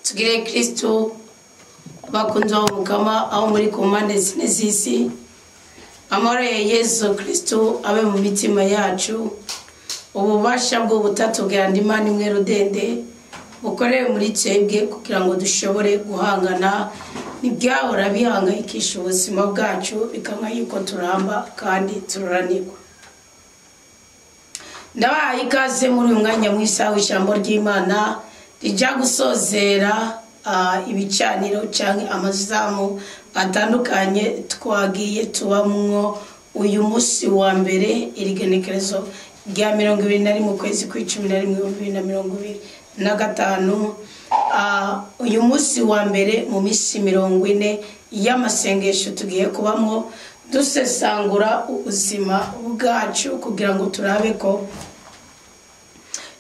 Tugire Kristo bakunzi b'Umukama aho muri ku mpande zine z'isi, amahoro ya Yesu Kristo abe mu mitima yacu, ububasha bw'ubutatu bwa Imana imwe rudende bukorewe muri twebwe kugira ngo dushobore guhangana n'ibyahora bihangayikisha ubuzima bwacu, bikanga yuko turamba kandi tururanirwa. Ndabahaye ikaze muri uyu mwanya mwiza w'ijambo ry'Imana rijya gusozera ibicaniro cyangwa amazamu atandukanye twagiye tubamwo uyu munsi wa mbere, irigenekerezo rya 21 ukwezi kwa 11 2025. Uyu munsi wa mbere mu minsi 40 y'amasengesho tugiye kubamwo dusesangura ubuzima bwacu kugira ngo turabe ko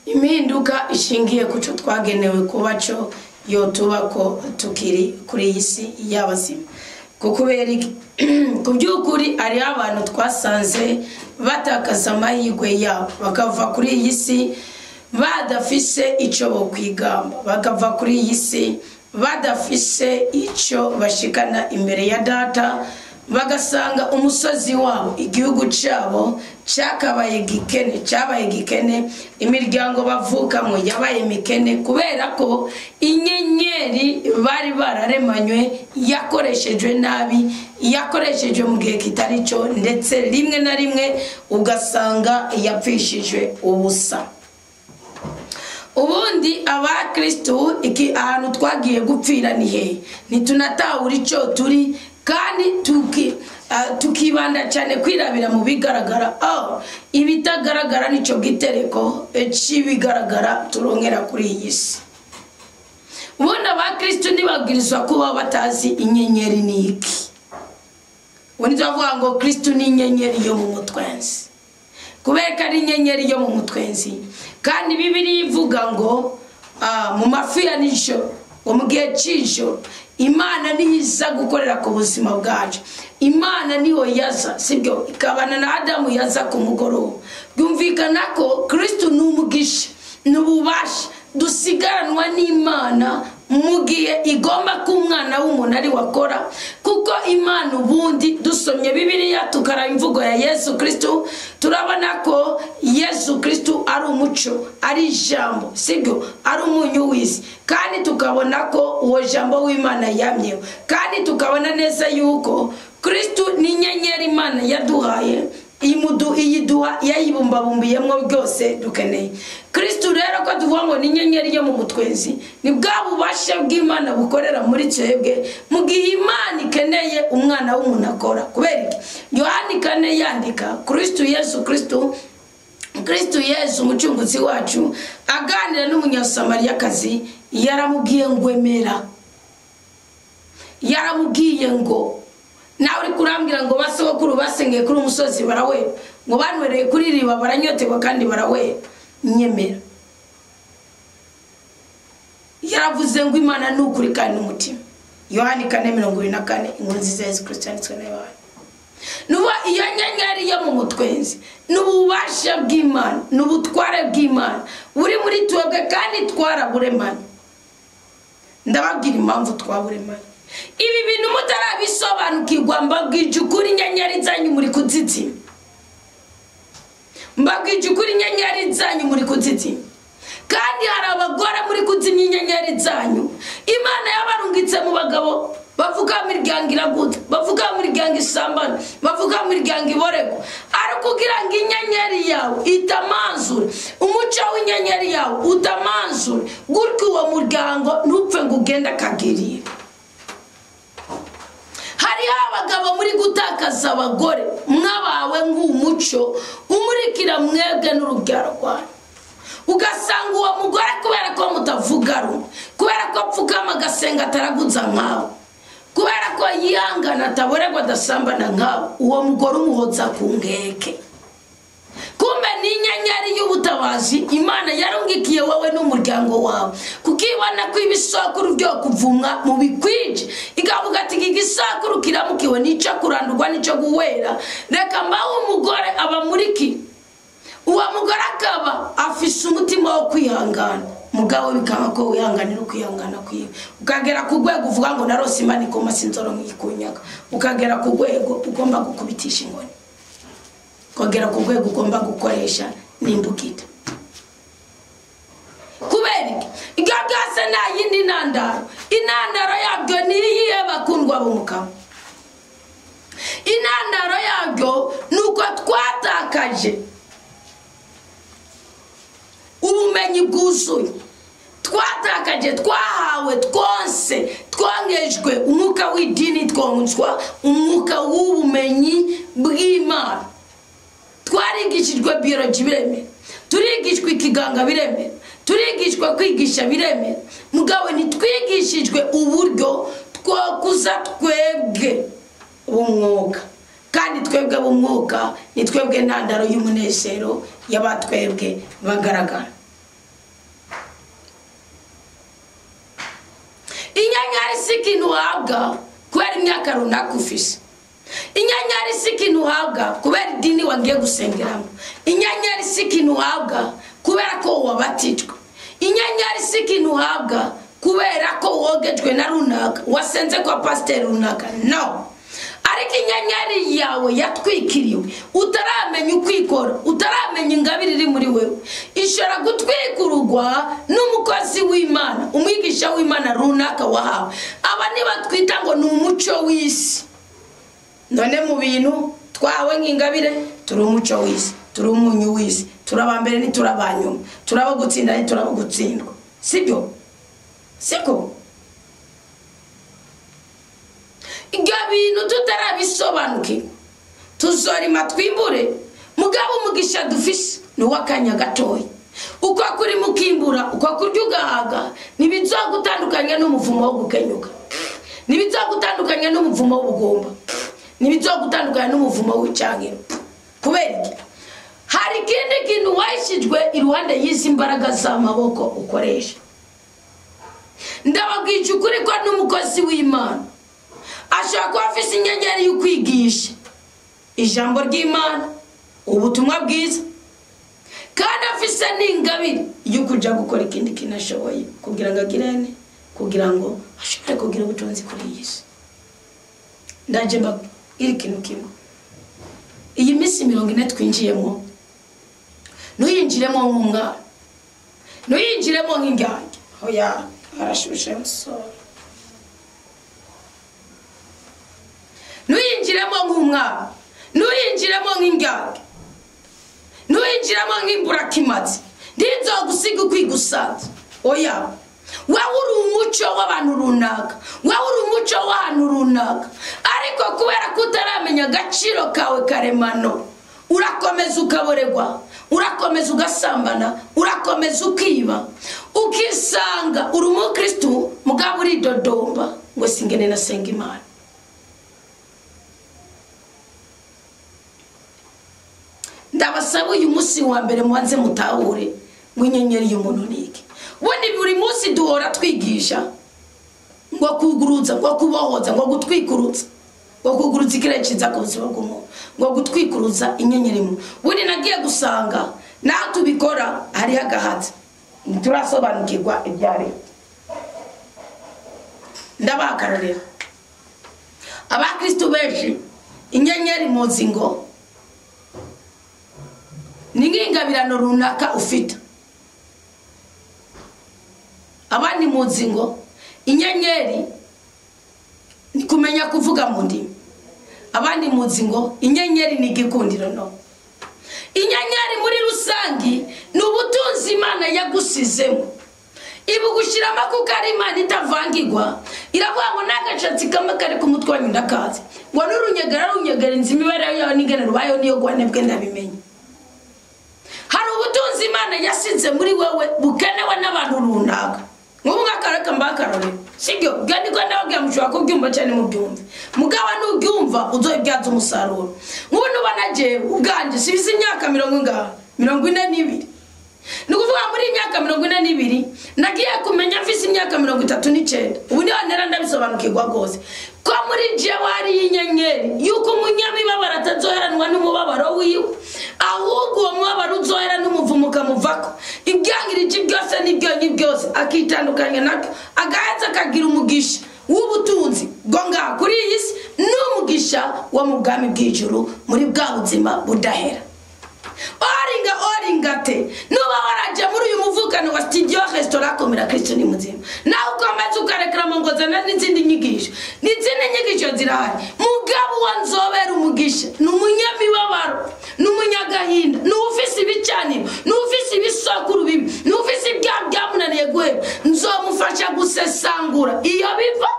impinduka ishingiye ku cyo twagenewe kuba cyo yotuba ko tukiri kuri iyi si y'abazima. Kubera ku by'ukuri hariho abantu twasanze batakaza amahirwe yabo, bakava kuri iyi si badafise icyo bokwigamba, bakava kuri iyi si badafise icyo bashikana imbere ya data, bagasanga umusozi wabo, igihugu cyabo cyakabaye gikene, cyabaye gikene, imiryango bavukamo yabaye mikene, kubera ko inyenyeri bari bararemanywe yakoreshejwe nabi, yakoreshejwe mu gihe kitari cyo, ndetse rimwe na rimwe ugasanga yapfishijwe ubusa. Ubundi abakristo iki ahantu twagiye gupfira ni hehe? Ntitunatahura icyo turi, kandi tukibanda cyane kwirabira mu bigaragara, ibitagaragara nicyo gitereko cy'ibigaragara turongera kuri iyi si. Ubundi abakristo ntibabwirizwa kuba batazi inyenyeri ni iki. Ubundi turavuga ngo Kristo ni inyenyeri yo mu mutwenzi, kubera ko ari inyenyeri yo mu mutwenzi. Kandi Bibiliya ivuga ngo mu mafi ya nijoro, ngo mu gihe cy'ijoro, Imana niyo iza gukorera ku buzima bwacu. Imana niyo yaza, sibyo, ikabana na Adamu yaza ku mugoroba. Byumvikana ko Kristo ni umugisha, ni ububasha dusigaranwa n'Imana mu gihe igomba ko umwana w'umuntu ari wakora, kuko Imana ubundi dusomye Bibiliya tukaraba imvugo ya Yesu Kristo, turabona ko Yesu Kristo ari umuco, ari ijambo, sibyo, ari umunyu w'isi, kandi tukabona ko uwo jambo w'Imana yamyeho, kandi tukabona neza yuko Kristo ni inyenyeri Imana yaduhaye, iyiduha yayibumbabumbiye byose dukeneye. Kristo rero ko tuvuga ngo ni inyenyeri yo mu mutwenzi, ni bwa bubasha bw'Imana bukorera muri twebwe mu gihe Imana ikeneye umwana w'umuntu akora. Kubera iki? Yohani 4 yandika Kristo Yesu Kristo, Kristo Yesu umucunguzi wacu, aganira n'umunyasamariyakazi, yaramubwiye ngo emera, yaramubwiye ngo nawe uri kurambwira ngo basogokuru basengeye kuri umusozi barawera, ngo banwereye kuri riba baranyoterwa kandi barawera, nyemera. Yaravuze ngo Imana ni ukuri kandi n'umutima. Yohani 4:24, inkuru nziza ya Yesu Kristo yanditswe na Yohana. Nuba iyo nyenyeri yo mu mutwenzi n'ububasha bw'Imana n'ubutware bw'Imana buri muri twebwe, kandi twaraburemanye. Ndababwira impamvu twaburemanye. Ibi bintu mutarabisobanukirwa, mbabwije ukuri inyenyeri zanyu muri kuzizima. Mbabwije ukuri inyenyeri zanyu muri kuzizima. Kandi hari abagore muri kuzimya inyenyeri zanyu. Imana yabarungitse mu bagabo bavuga miryango iraguta, bavuga miryango isambana, bavuga miryango iborego, ariko kugira ngo inyenyeri yawe itamanzure, umuco w'inyenyeri yawe utamanzure, gutyo uwo muryango ntupfe ngo ugende akagirira. Hariho abagabo muri gutakaza abagore mwabawe nk'umuco umurikira mwebwe n'urubyaro rwanyu. Ugasanga uwo mugore kubera ko mutavuga rumwe, kubera ko apfukama agasenga ataraguza nkawe, kubera ko yihangana ataboregwa adasambana nkawe, uwo mugore umuhoza ku nkeke. Kumbe ni inyenyeri y'ubutabazi Imana yarungikiye wowe n'umuryango wawe, kukibona ko ibisokuru byo kuvumwa mu bikwije, ikavuga ati iki gisokuru kiramukiwe n'icyo kurandurwa n'icyo guwera, reka mbaho umugore abamuriki. Uwo mugore akaba afise umutima wo kwihangana. Mugabo bikaba ko wihanganira ukwihangana kwiwe, ukagera ku rwego uvuga ngo narose Imana ikoma sinzoro nkikunyaga, ukagera ku rwego ugomba gukubitisha inkoni, ukagera ku rwego ugomba gukoresha n'imbugita. Kubera iki? Ibyo byose nta yindi ntandaro, intandaro yabyo ni iyihe bakundwa b'Umukama? Intandaro yabyo ni uko twatakaje ubumenyi bwuzuye, twatakaje, twahawe twonse, twongejwe umwuka w'idini, twonswa umwuka w'ubumenyi bw'Imana. Twarigishijwe biology biremera, turigishwa ikiganga biremera, turigishwa kwigisha biremera, mugabo ntitwigishijwe uburyo twokuza twebwe b'umwuka. Kandi twebwe b'umwuka ni twebwe ntandaro y'umunezero y'abatwebwe bagaragara. Inyenyeri si ikintu uhabwa kubera imyaka runaka ufise. Inyenyeri si ikintu uhabwa kubera idini wagiye gusengeramo. Inyenyeri si ikintu uhabwa kubera ko wabatijwe. Inyenyeri si ikintu uhabwa kubera ko wogejwe na runaka, wasenze kwa pasiteri runaka. No. Ariko inyenyeri yawe yatwikiriwe, utaramenya ukwikora, utaramenya ingabire iri muri wewe, ishobora gutwikururwa n'umukozi w'Imana, umwigisha w'Imana runaka wahawe. Aba nibatwita ngo ni umuco w'isi. None mu bintu twahawe nk'ingabire, turi umuco w'isi, turi umunyu w'isi, turi abambere ntituri abanyuma, turi abo gutsinda ntituri abo gutsindwa. Sibyo? Siko? Ibyo bintu tutarabisobanukirwa tuzorima twimbure. Mugabo umugisha dufise ni uw'akanya gatoya. Uko kuri mukimbura, uko kurya ugahaga, ntibizogutandukanya n'umuvumo wo gukenyuka, ntibizogutandukanya n'umuvumo w'ubugumba, ntibizogutandukanya n'umuvumo w'icyangiro. Kubera iki? Hari ikindi kintu wahishijwe iruhande y'izi mbaraga z'amaboko ukoresha. Ndababwije ukuri ko n'umukozi w'Imana ashobora kuba afise inyenyeri yo kwigisha ijambo ry'Imana, ubutumwa bwiza, kandi afise n'ingabire yo kuja gukora ikindi kintu ashoboye kugira ngo agirene, kugira ngo ashobore kugira ubutunzi kuri iyi si. Ndaje mbabwire ikintu kimwe. Iyi minsi 40 twinjiyemo, ntuyinjiremo nk'umwana, ntuyinjiremo nk'ingange. Oya, arashushe musore. Ntuyinjiremo nk'umwana, ntuyinjiremo nk'ingange, ntuyinjiremo nk'imburakimazi. Ntizogusiga ukwigusanze. Oya, wowe uri umuco w'abantu runaka, wowe uri umuco w'ahantu runaka, ariko kubera ko utaramenya agaciro kawe karemano, urakomeza ukaboregwa, urakomeza ugasambana, urakomeza ukiba, ukisanga uri umukristu mugabo uridodomba ngo singene nasenga Imana. Ndabasaba uyu munsi wa mbere mubanze mutahure ngo inyenyeri y'umuntu ni iki. Ubundi buri munsi duhora twigisha ngo kuguruza, ngo kubohoza, ngo gutwikurutsa, ngo kugurutsa ikirere cyiza ku buzima bw'umuntu, ngo gutwikuruza inyenyeri mu. Ubundi nagiye gusanga naho tubikora hariho agahatsi, ntiturasobanukirwa ibyo ari byo. Ndabaha akarorero. Abakristu benshi inyenyeri muzi ngo ni nk'ingabirano runaka ufite. Abandi muzi ngo inyenyeri ni kumenya kuvuga mu ndimi. Abandi muzi ngo inyenyeri ni igikundiro. No. Inyenyeri muri rusangi ni ubutunzi Imana yagusizemo, ibugushyiramo kuko ari Imana itavangirwa. Iravuga ngo n'agashatsi kamwe kari ku mutwe wanyu ndakazi, ngo n'urunyegera runyegera inzu imibereho yawe n'ingene rubayeho niyo gwanebwe ndabimenye. Hari ubutunzi Imana yasize muri wewe bukenewe n'abantu runaka. Nk'ubu nk'akareka mbakarore, sibyo? Byo niko ndababwira, mushobora kubyumva cyane mubyumve, mugabo nubyumva uzobibyaza umusaruro. Nk'ubu nuba najewe ubwanje sibize imyaka 42. Ni ukuvuga muri iyi myaka 42 nagiye kumenya mfise imyaka 39. Ubu niho ntera ndabisobanukirwa rwose ko muri jewe hari inyenyeri yuko umunyamibabaro atazoheranwa n'umubabaro wiwe, ahubwo uwo mubabaro uzohera n'umuvumo ukamuvako. Ibyangirije byose n'ibyonyi byose akitandukanya nabyo, agaheza akagira umugisha w'ubutunzi bwo ngaha kuri iyi si n'umugisha wo mu bwami bw'ijuru muri bwa buzima budahera. Oringa oringate nuba waraje muri uyu muvukano wa studio restaurant komera Kristo ni muzima, nawe ukomeza ukarekera ngo zana n'izindi nyigisho, n'izindi nyigisho zirahari. Mugabo wa nzobera umugisha ni umunyamibabaro, ni umunyagahinda, ni ufise ibicaniro, ni ufise ibisokuru bibi, ni ufise ibyaha byamunaniye guheba. Nzomufasha gusesangura iyo biva,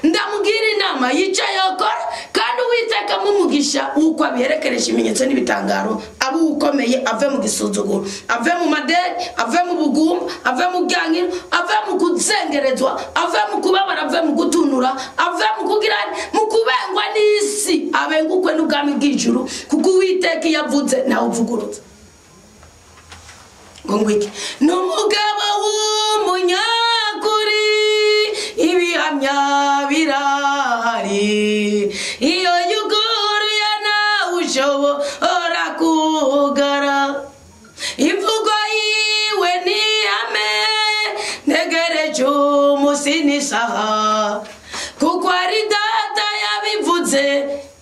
ndamubwira inama yicaye akora, kandi Uwiteka mumugisha uko abiherekeresha ibimenyetso n'ibitangaro, abe ukomeye, ave mu gisuzuguro, ave mu madeni, ave mu bugumba, ave mu byankiro, ave mu kuzengerezwa, ave mu kubabara, ave mu gutunura, ave mu kugira mu kubengwa n'isi, abengukwe n'ubwami bw'ijuru, kuko Uwiteka iyo avuze ntawe uvugurutse. Ngo ngwiki ni umugabo w'umunyakuri, ibihamya birahari, iyo yuguruye nawe ushobora kugara, imvugo yiwe ni ihame, ntegereje umunsi n'isaha, kuko ari data yabivuze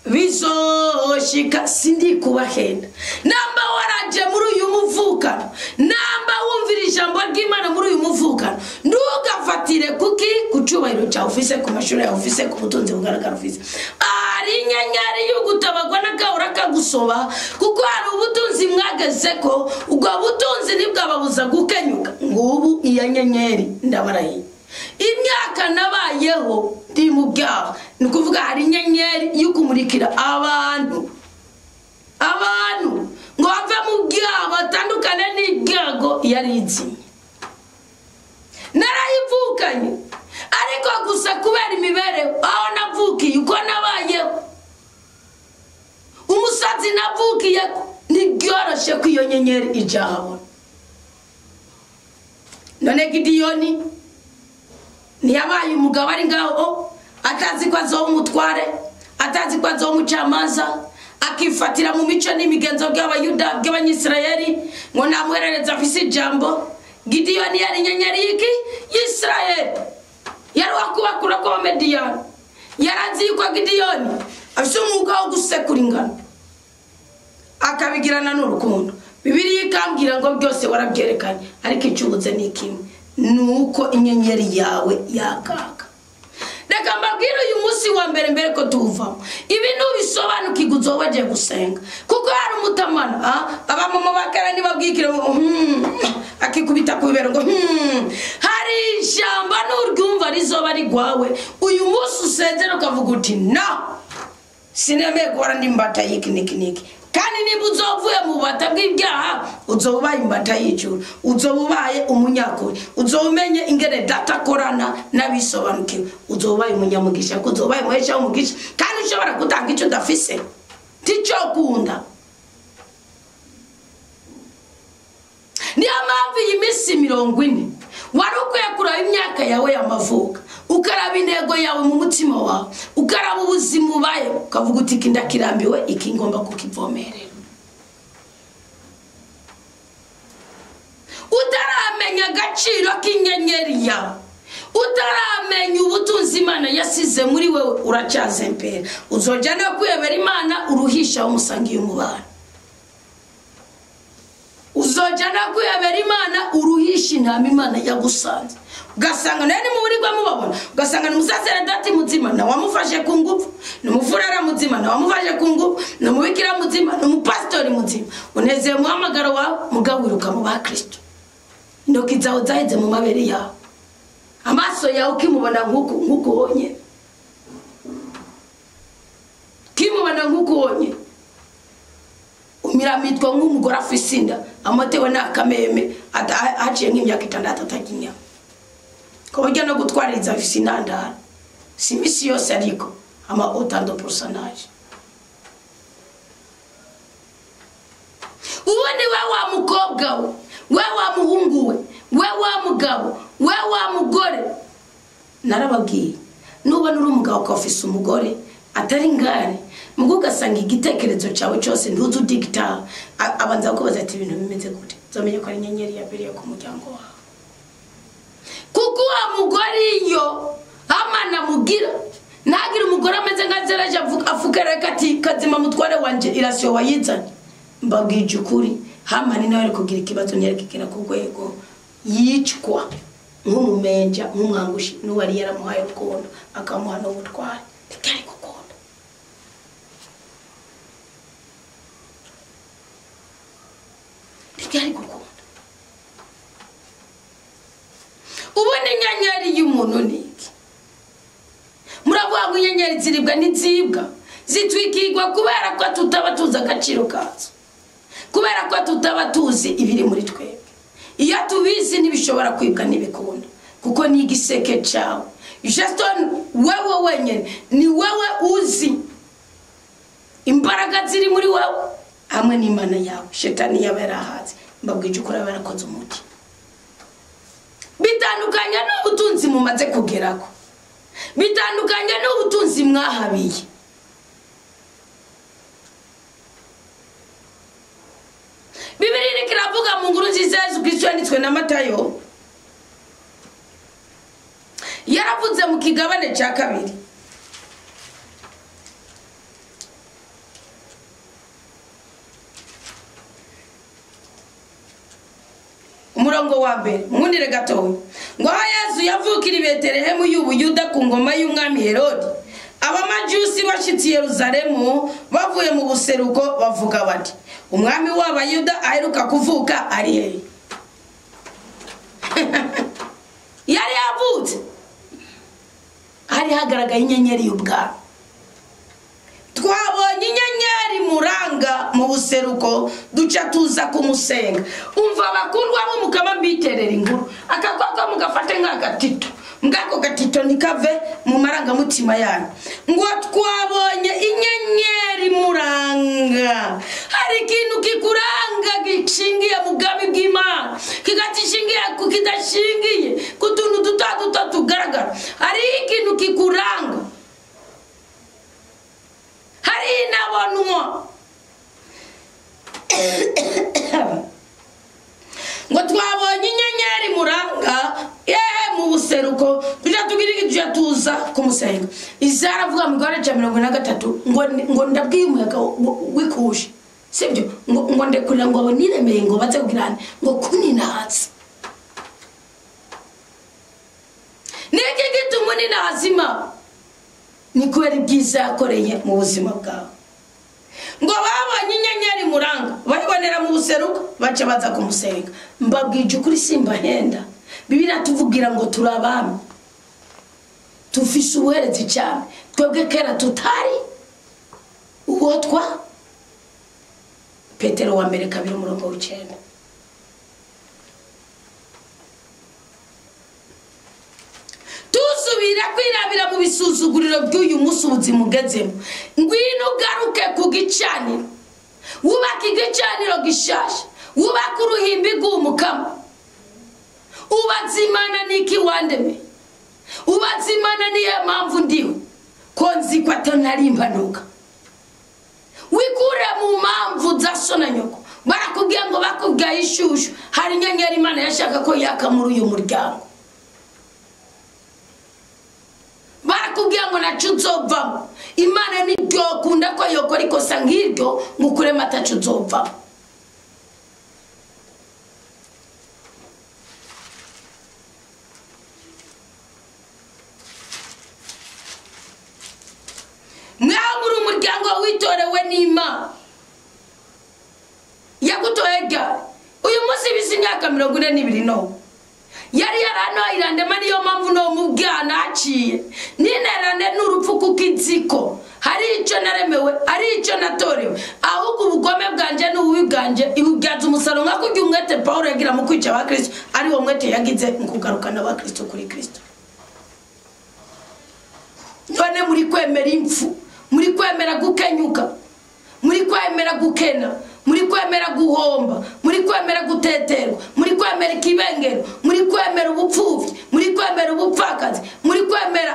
bizoshika. Sindi kubahenda namba waraje muri uyu muvukano, namba wumvira ijambo ry'Imana muri uyu muvukano, ntugafatire kuki ku cyubahiro cyawe ufise, ku mashuri yawe ufise, ku butunzi bugaragara ufise. Hari inyenyeri y'ugutabagwa n'akahora kagusoba, kuko hari ubutunzi mwageze ko ubwo butunzi ntibwababuza gukenyuka. Ngubu iyo nyenyeri ndabarahiye, imyaka nabayeho ndi mu byaha, ni ukuvuga hari inyenyeri yo kumurikira abantu, abantu ngo bave mu byaha batandukane n'ibyago yari izimye. Narayivukanye ariko gusa kubera imibereho aho navukiye, uko nabayeho, umusazi navukiye, ntibyoroshye ko iyo nyenyeri ijya ahabona. None Gidiyoni ntiyabaye umugabo ari ngaho atazi ko azoba umutware, atazi ko azoba umucamanza, akifatira mu mico n'imigenzo by'Abayuda by'Abanyisirayeli ngo namuherereza afise ijambo. Gidiyoni yari inyenyeri y'iki y'Isirayeli, yari wakubakura kw'Abamediyani. Yarazi yuko Gidiyoni afise umwuga wo gusekura ingano, akabigirana n'urukundo. Bibiliya ikambwira ngo byose warabyerekanye, ariko icyubuze ni kimwe, nuko inyenyeri yawe yakaka. Reka mbabwire uyu munsi wa mbere mbere ko tuwuvamo, ibi ntubisobanukirwe uzoba wagiye gusenga, kuko hari umutamana abamama bakara ntibabwikire ngo akikubita ku bibero ngo hari ijambo nuryumva rizoba rigwawe. Uyu munsi usezera ukavuga uti na sinemeye guhora ndi imbata y'iki niki niki. Kandi niba uzovuye mu bubata bw'ibyaha, uzoba ubaye imbata y'ijuru, uzoba ubaye umunyakuri, uzoba umenye ingene data akorana n'abisobanukiwe, uzoba ubaye umunyamugisha, kuko uzoba ubaye umuhesha w'umugisha. Kandi ushobora gutanga icyo udafise nticokunda. Niyo mpamvu iyi minsi 40 wari ukwiye kuraba imyaka yawe y'amavuko, ukaraba intego yawe mu mutima wawe, ukaraba ubuzima ubaye, ukavuga uti iki ndakirambiwe, iki ngomba kukivomerera. Utaramenya agaciro k'inyenyeri yawe, utaramenya ubutunzi Imana yasize muri wewe, uracyazempera. Uzoja no kwiyobera Imana uruhisha umusangiye umubano. Uzoja no kwiyobera Imana uruhisha intama Imana yagusanze. Ugasanga nawe nimuburirwa mubabona, ugasanga ni umusaseredati muzima na wamufashe ku ngufu, ni umufurera muzima na wamufashe ku ngufu, ni umubikira muzima, ni umupasitori muzima. Unezeye umuhamagaro wawe, mugabo wiruka mu ba Kristo. Intoki zawe zaheze mu mabere yawe, amaso yawe ukimubona nk'uku nk'uku wonyine, ukimubona nk'uku wonyine, umiramitwa nk'umugore afise inda, amotewe n'akameme, haciye nk'imyaka 6 atarya inyama. Ku buryo no gutwaririza afise intandaro, si imisi yose ariko ama autant de pourcentage. Ubundi we wa mukobwa we We wa muhungu we, we wa mugabo, we wa mugore, narababwiye nubona uri umugabo ukafise umugore atari ngare, mugo ugasanga igitekerezo cyawe cyose ntuzi udigita, abanza kubaza ati ibintu bimeze gute, uzamenye ko ari inyenyeri yabiriye ku muryango wawe. Kuko wa mugore iyo amana mugira nagira umugore ameze nka Zeraje avuga ati kazima mutware wanje irasiyo wayizanye. Mbabwije ukuri, Hamani nawe ari kugira ikibazo nyerekekera ku rwego yicwa nk'umumenja nk'umwangushi n'uwari yaramuhaye urukundo akamuha n'ubutware. Ntibyari gukunda. Ntibyari gukunda. Ubona inyenyeri y'umuntu ni iki? Muravuga ngo inyenyeri ziribwa n'izibwa, zitwikirwa kubera ko tutaba tuzi agaciro kazo, kubera ko tutaba tuzi ibiri muri twebwe. Iyo tubizi ntibishobora kwibwa n'ibikunda, kuko ni igiseke cyawe. Justin, wewe wenyine ni wewe uzi imbaraga ziri muri wewe hamwe n'Imana yawe. Shetani yaba yarahatse, mbabwije ukuri aba yarakoze umuti. Bitandukanye n'ubutunzi mumaze kugerako, bitandukanye n'ubutunzi mwahabiye. Bibiliya iriko iravuga mu nkuru nziza ya Yesu Kristo yanditswe na Matayo, yaravuze mu kigabane cya 2. Umurongo wa mbere, mwundire gatoya. Ngo aho Yesu yavukira i Betelehemu y'Ubuyuda ku ngoma y'umwami Herodi, abamajusi bashitse i Yerusalemu bavuye mu buseruko bavuga bati umwami w'Abayuda aheruka kuvuka ari hehe? Yari yavutse, hari hagaragaye inyenyeri y'ubwami. Twabonye inyenyeri muranga mu buseruko duca tuza kumusenga. Umva abakundwa bo mukaba mbiterera inkuru, akakoko mugafate nk'agatito, ngako gatito nikave mu marangamutima yanyu. Ngo twabonye inyenyeri muranga. Hari ikintu kikuranga gishingiye mu bwami bw'Imana, kigatishingiye ku kidashingiye ku tuntu duto duto tugaragara. Hari ikintu kikuranga, hari inabonwa. Ngo twabonye inyenyeri muranga mu buseruko tuja tugira tuja tuza kumusenga. Isaya aravuga mu gihore cya 43 ngo ndabwiye umuyaga w'ikushe, sibyo, ngo ndekurira ngo niremeye ngo baze kugirana ngo kuninatse. Niki gituma uninazima? Ni kubera ibyiza yakoreye mu buzima bwawe. Ngo babonye inyenyeri muranga bayibonera mu buseruko baca baza kumusenga. Mbabwije ukuri simbahenda, Bibiliya tuvugira ngo turi abami, tufise ubuherezi cyane. Twebwe kera tutari uwo twa Petero wa mbere 2 umurongo w'9. Tusubira kwirabira mu bisuzuguriro by'uyu munsi ubuzima ugezemo. Ngwino ugaruke ku gicaniro, wubake igicaniro gishasha, wubake uruhimbi rw'umukama. Ubaze Imana niki wandeme, ubaze Imana niyo mpamvu ndiho, ko nzi ko atari impanuka. Wikure mu mpamvu za so na nyoko. Barakubwiye ngo bakubwiye ishusho, hari inyenyeri Imana yashaka ko yaka muri uyu muryango. Barakubwiye ngo naco uzovamo, Imana ntibyokunda ko yokora ikosa nk'iryo ngo ukuremo ataco uzovamo. Mwaho muri umuryango witorewe n'Imana yagutoye ryari? Uyu munsi bise imyaka 42 no yari yaranoirandema, niyo mpamvu no mu bwana aciye ninerane n'urupfu kuko inziko hari icyo naremewe, hari icyo natorewe. Ahubwo ubugome bwanje n'ububi bwanje ibubyaza umusaruro, nka kurya umwete Pawulo yagira mu kwica abakristo, ari wo mwete yagize mu kugarukana abakristo kuri Kristo. None muri kwemera impfu, muri kwemera gukenyuka, muri kwemera gukena, Muri kwemera guhomba, muri kwemera guteterwa, muri kwemera ikibengero, muri kwemera ubupfuvyi, muri kwemera ubupfakazi, muri kwemera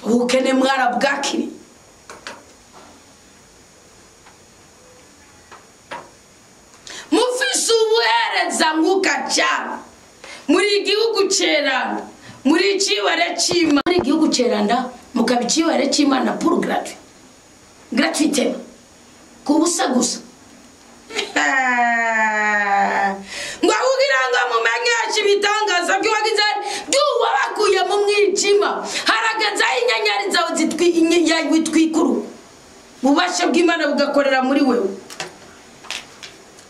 ubukene mwarabwakiri. Mufise ubuhereza mwuka cyane muri igihugu ceranda, muri icibare c'Imana, muri igihugu ceranda mukaba icibare c'Imana pour gratuit, gratuitement, ku busa gusa. Ngo kugira ngo mumenyeshe ibitangaza by'uwagize by'uwabakuye mu mwijima, harageze aho inyenyeri zawe zitwikuru, ububasha bw'Imana bugakorera muri wewe.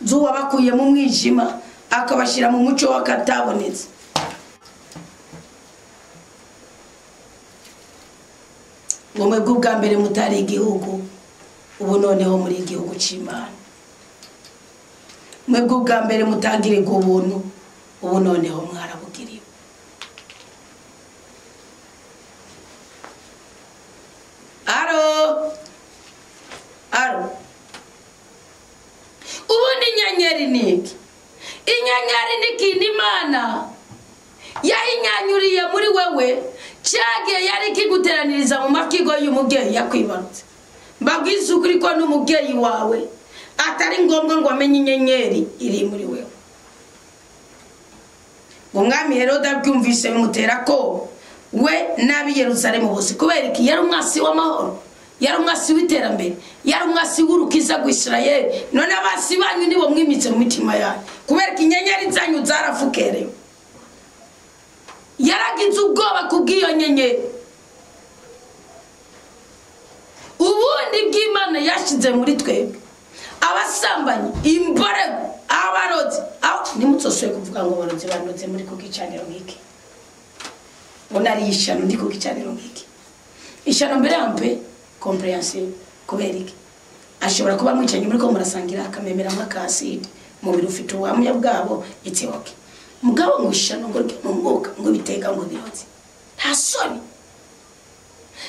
Z'uwabakuye mu mwijima akabashyira mu mucyo w'akatabonetse. Ngo mwebwe ubwa mbere mutari igihugu, ubu noneho muri igihugu c'Imana. Mwebwe ubwa mbere mutagirirwa ubuntu, ubu noneho mwarabugiriwe. Aro aro, ubundi inyenyeri ni iki? Inyenyeri ni ikintu Imana yahinyanyuriye muri wewe, cyagiye yari kiguteraniriza mu makigo y'umubyeyi yakwibarutse. Mbabwiza ukuri ko n'umubyeyi wawe atari ngombwa ngo amenye inyenyeri iri muri wewe. Umwami Herode abyumvise bimutera ko we n'ab'i Yerusalemu bose, kubera iki? Yari umwasi w'amahoro, yari umwasi w'iterambere, yari umwasi w'urukiza rw'Isirayeli. None abasi banyu nibo mwimitse mu mitima yanyu, kubera iki? Inyenyeri zanyu zarafukerewe. Yaragize ubwoba kubw'iyo nyenyeri. Ubundi bw'Imana yashize muri twebwe abasambanyi, imborego, abarozi. Ntimutsoswe kuvuga ngo abarozi banoze muri ku gicaniro nk'iki, ngo nari ishano ndi ku gicaniro nk'iki. Ishano mbere yampe comprehensive, kubera iki? Ashobora kuba mwicanyi muri ko murasangira akamemera nk'akaside, umubiri ufite ubuhamya bwabo, it's okay. Mugabo ngo ishano ngo ryo mu mwuka ngo bitega ngo birozi, nta soni.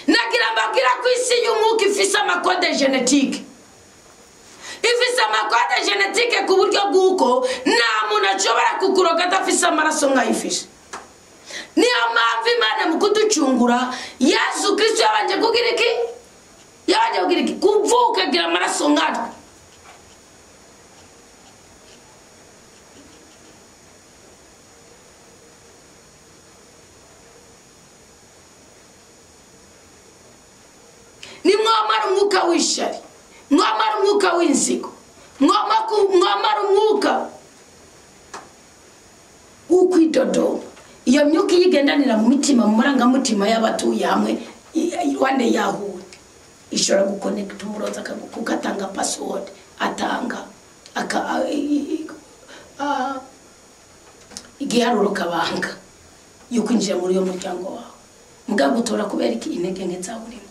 Nagira mbabwira ko isi y'umwuka ifise amakode genetike, ifise amakode genetike ku buryo bw'uko nta muntu ashobora kukuroga adafise amaraso nk'ayifise. Niyo mpamvu Imana mu kuducungura Yesu Kristo yabanje kugira iki? Yabanje kugira iki? Kuvuka agira amaraso nkatwe. Nimwamara umwuka w'ishari, mwamara umwuka w'inzigo, mwamara umwuka w'ukwidodoma. Iyo myuka iyigendanira mu mitima, mu marangamutima y'abatuye hamwe iruhande yahuwe, ishobora gukonekita umurozi kuko atanga password, atanga igiharuro kabanga yo kwinjira muri uyo muryango wawe. Mugabo utora kubera iki? Intege nke zawe urimo.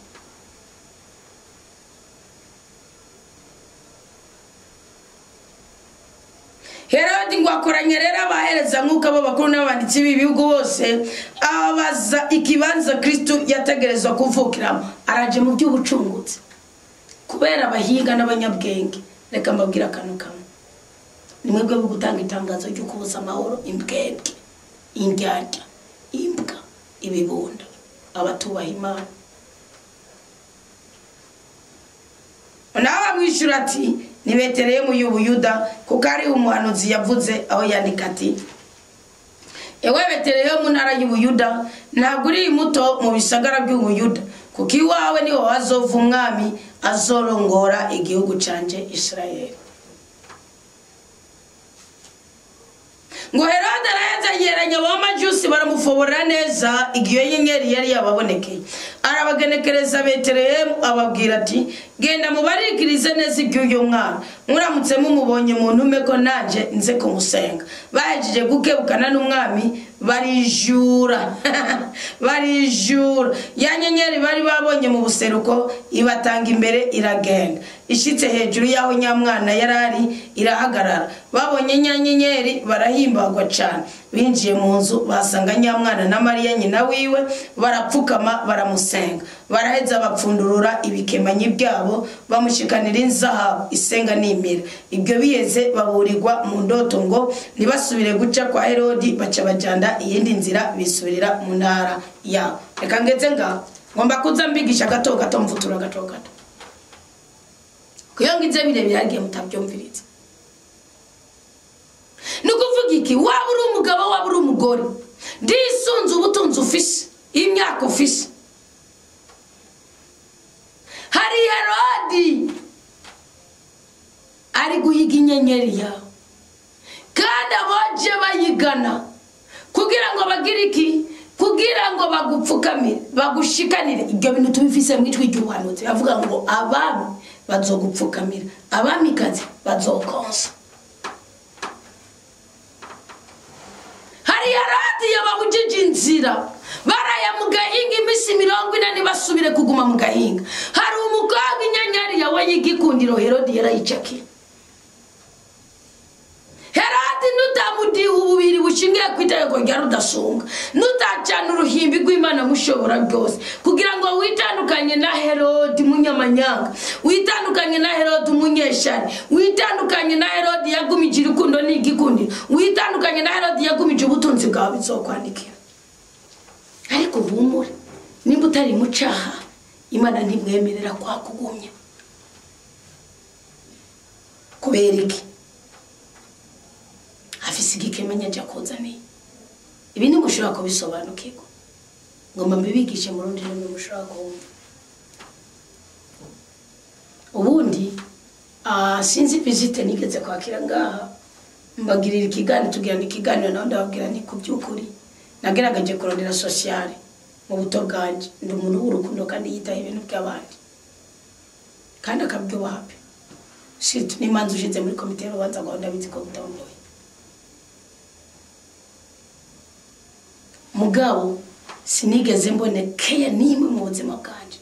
Herodi ngo akoranye rero abahereza nk'uko abo bakuru n'abanditsi b'ibihugu bose, abaza ikibanza Kristo yategerezwa kuvukiramo. Araje mu by'ubucungutse kubera abahinga n'abanyabwenge. Reka mbabwire akantu kamwe, ni mwebwe bo gutanga itangazo ryo kubuza amahoro imbwebwe, indyarya, imbwa, ibibunda, abatubaha Imana. Nawe amwishyura ati ni Betelehemu y'Ubuyuda, kuko ari umuhanuzi yavuze aho yandika ati ewe Betelehemu ntara y'Ubuyuda, ntabwo uri muto mu bisagara by'Ubuyuda, kuko iwawe niho hazova umwami azorongora igihugu canje Isirayeli. Ngo Herode araheza yeranya abamajusi baramufoborera neza igihe inyenyeri yari yababonekeye. Arabagenekereza Betelehemu ababwira ati genda mubarikirize neza iby'uyu mwana, muramutse mumubonye muntume ko nanje nze kumusenga. Bahejeje gukebukana n'umwami barijura barijura. Ya nyenyeri bari babonye mu buseruko ibatanga imbere iragenda, ishitse hejuru yaho nyamwana yarari irahagarara. Babonye nyanyenyeri barahimbagwa cyane. Binjiye mu nzu basanga nyamwana na Mariya nyina wiwe, barapfukama baramusenga. Usenga baraheza bapfundurura ibikemanyi byabo bamushikanira inzahabu isenga n'imira. Ibyo biyeze baburirwa mu ndoto ngo ntibasubire guca kwa Herodi, baca bajanda iyindi nzira bisubirira mu ntara yabo. Reka ngeze ngaho, ngomba kuza mbigisha gato gato, mvutura gato gato, kuyo ngize birebire hagiye mutabyumviriza. Nukuvuga iki? Waba uri umugabo, waba uri umugore, ndisunze ubutunzi ufise, imyaka ufise. Hari Herodi ari guhiga inyenyeri yawe, kandi abaje bayigana kugira ngo bagire iki? Kugira ngo bagupfukamire, bagushikanire. Ibyo bintu tubifise mu ijwi ry'ubuhanuzi, bavuga ngo abami bazogupfukamira, abamikazi bazokonsa. Hari Herodi yababujije inzira, baraya mu gahinga iminsi 40 basubire kuguma mu gahinga. Hari umukobwa inyenyeri yawe y'igikundiro Herodi yarayicakiye. Herodi nutamudiha ububiri bushingiye ku itegeko rya Rudasumbwa, nutacana uruhimbi rw'Imana mushobora byose, kugira ngo witandukanye na Herodi munyamanyanga, witandukanye na Herodi umunyeshari, witandukanye na Herodi yagumije urukundo n'igikundiro, witandukanye na Herodi yagumije ubutunzi bwawe, bizokwandikira. Ariko humure, nimba utari mu caha, Imana ntimwemerera kwakugumya. Kubera iki? Afise igikemanya ajya kuzaniye. Ibi ntimushobora kubisobanukirwa, ngomba mbibigishe mu rundi rurimi mushobora kumva. Ubundi sinzi visite nigeze kwakira ngaha, mbagirira ikiganiro, tugirana ikiganiro nawe ndababwira nti ku by'ukuri nagerageje kurondera sociale mu buto bwanje, ndi umuntu w'urukundo kandi yitaye ibintu by'abandi kandi akabyubaha pe. Shit, n'imanza ushize muri komite y'urubanza rwawe ndabizi ko butomboye. Mugabo sinigeze mbone keya nimwe mu buzima bwanje,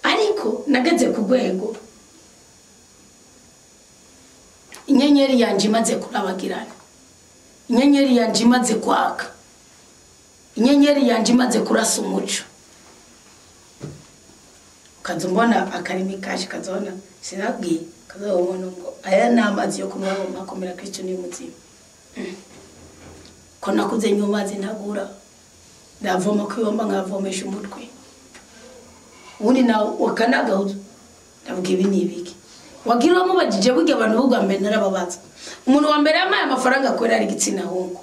ariko nageze ku rwego inyenyeri yanje imaze kurabagirana, inyenyeri yanje imaze kwaka, inyenyeri yanje imaze kurasa umuco, ukaza umbona akarimi kaje, kazona sinabwiye, kazabona ngo aya ni amazi yo kunywa ngo makomera Kristo ni muzima. Ko nakuze nywa amazi ntagura, ndavoma kwibomba nkavomesha umutwe, ubundi nawe wakanagahuza ndavuga ibi ni ibiki. Wagira wamubajije burya abantu b'ubwa mbere narababaza. Umuntu wa mbere yamaye amafaranga kubera ari igitsina hungu,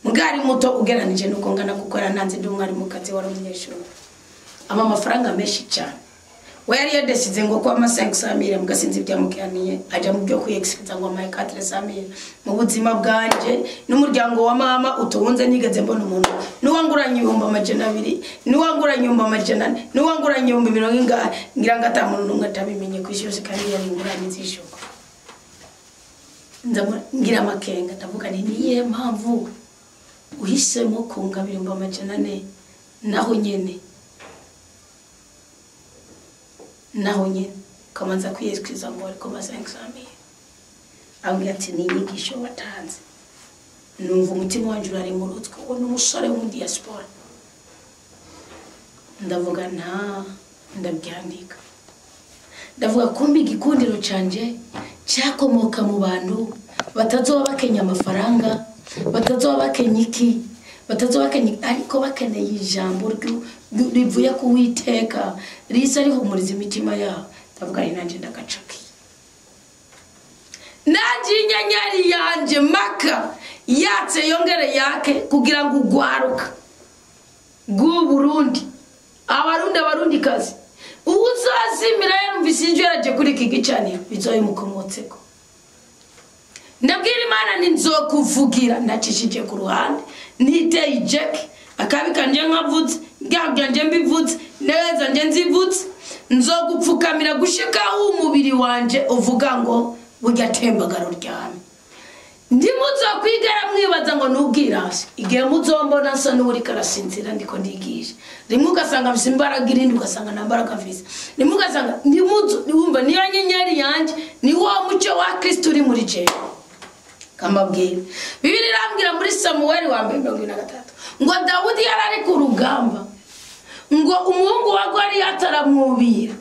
mugari muto ugeranije nuko ngana gukora nanze ndi umwarimukazi wari umunyeshuri, ama amafaranga menshi cyane. We yari yadesize ngo kwa ama 500,000 mugasinzi byamukiraniye aja mu byo kwiyexplica ngo amaye 400,000. Mu buzima bwanje n'umuryango wa mama utunze nigeze mbona umuntu nuwanguranye 200,000, nuwanguranye 400,000, nuwanguranye 40,000, ngira ngo ata muntu numwe atabimenye ku isi yose kandi yari inguranye z'ishuko. Ngira amakenga ndavuga nti niye mpamvu uhisemo kungabira 400,000 naho nyene kamanza kwiyexcusa ngo ariko ma 500,000. Ambwira ati ni inyigisho watanze, numva umutima wanje uraremurutswe, uwo ni umusore wo mu diaspora. Ndavuga nta, ndabyandika, ndavuga kumbi igikundiro canje cyakomoka mu bantu batazoba bakenya amafaranga, batazoba bakenya iki, batazoba bakenya, ariko bakeneye ijambo rivuye ku Uwiteka risa rihumuriza imitima yabo. Ndavuga ni nanje ndagacakiye, nanje inyenyeri yanje maka yatse yongere yake kugira ngo ugwaruka bw'u Burundi, abarundi abarundi kazi uzazimira yarumvise ijwi yaraje kuri iki gicaniro bizoyimukomotseko. Ndabwira Imana nti nzokuvugira nacishije ku ruhande, niteye ijeke akabi kanje nkavutse, bwanje mbivutse, neza nje nzivutse, nzogupfukamira gushika umubiri wanje uvuga ngo burya tembagaro ryame. Ndimuzokwigera mwibaza ngo nubwirasi, igihe muzombona nsa n'uri karasinzira ndiko ndigisha, rimwe ugasanga mfise imbaraga, irindi ugasanga nta mbaraga mfise, rimwe ugasanga wumva niyo nyenyeri yanje, ni wo mucyo wa Kristo uri muri jewe. Kambabwira Bibiliya irambwira muri Samueli wa mbere 23 ngo Dawudi yari ari ku rugamba, Ngo umuhungu wa Goliyati aramwubira.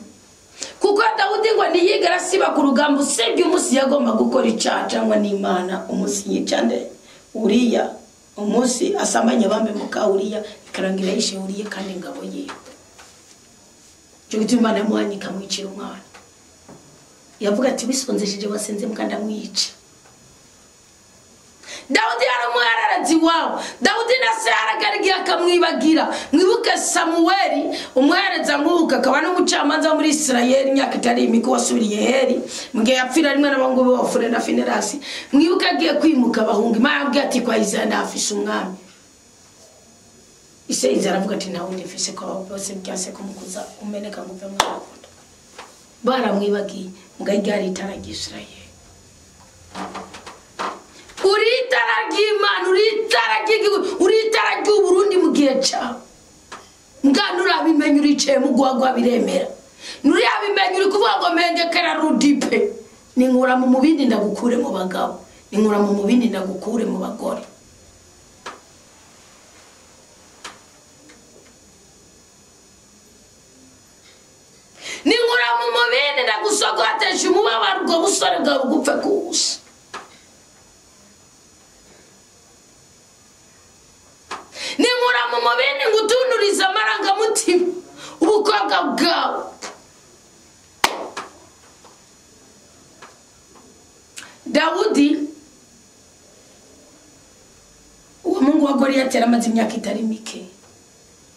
Kuko Dawudi ngo ntiyigera asiba ku rugamba, usibye umunsi yagomba gukora icyaha cyangwa n'Imana, umunsi yica nde Uriya, umunsi asamanya bambe muka Uriya, bikarangira yishe Uriya kandi ingabo yiwe. Cyo gituma Imana yamuhanye ikamwicira umwana. Yavuga ati wisonzesheje wasenze mbwa ndamwica. Dawudi yaramuhararazi iwabo. Dawudi na se yaragarigiye akamwibagira. Mwibuke Samuweli umuhereza nkuka akaba n'umucamanza muri Isirayeli imyaka itari imike wasubiriye Heli mu gihe yapfira rimwe n'abahungu be Hofuni na Finehasi. Mwibuke agiye kwimuka bahunga Imana yamubwiye ati kwa Isaya ndahafise umwami. Ise Isaya aravuga ati nta wundi mfise ko abo bose byase kumukuza umeneka ngo uve mu Rwanda. Baramwibagiye mugaye ryari itara ry'Isirayeli. Uri itara ry'Imana, uri itara ry'igihugu, uri itara ry'Uburundi mu gihe cyawe. Mbwa nurabimenya uricaye mu guhagwa biremera. Nurabimenya uri kuvuga ngo mpengekera rudipe. Ninkura mu mubindi ndagukure mu bagabo, ninkura mu mubindi ndagukure mu bagore. Ninkura mu mubindi ndagusogotesha umubabaro ubwo busore bwawe bugupfe kuwusa. Ninkura mu mubindi ngutunuriza amarangamutima ubukobwa bwawe. Dawudi uwo mungu wa Goliyati yaramaze imyaka itari mike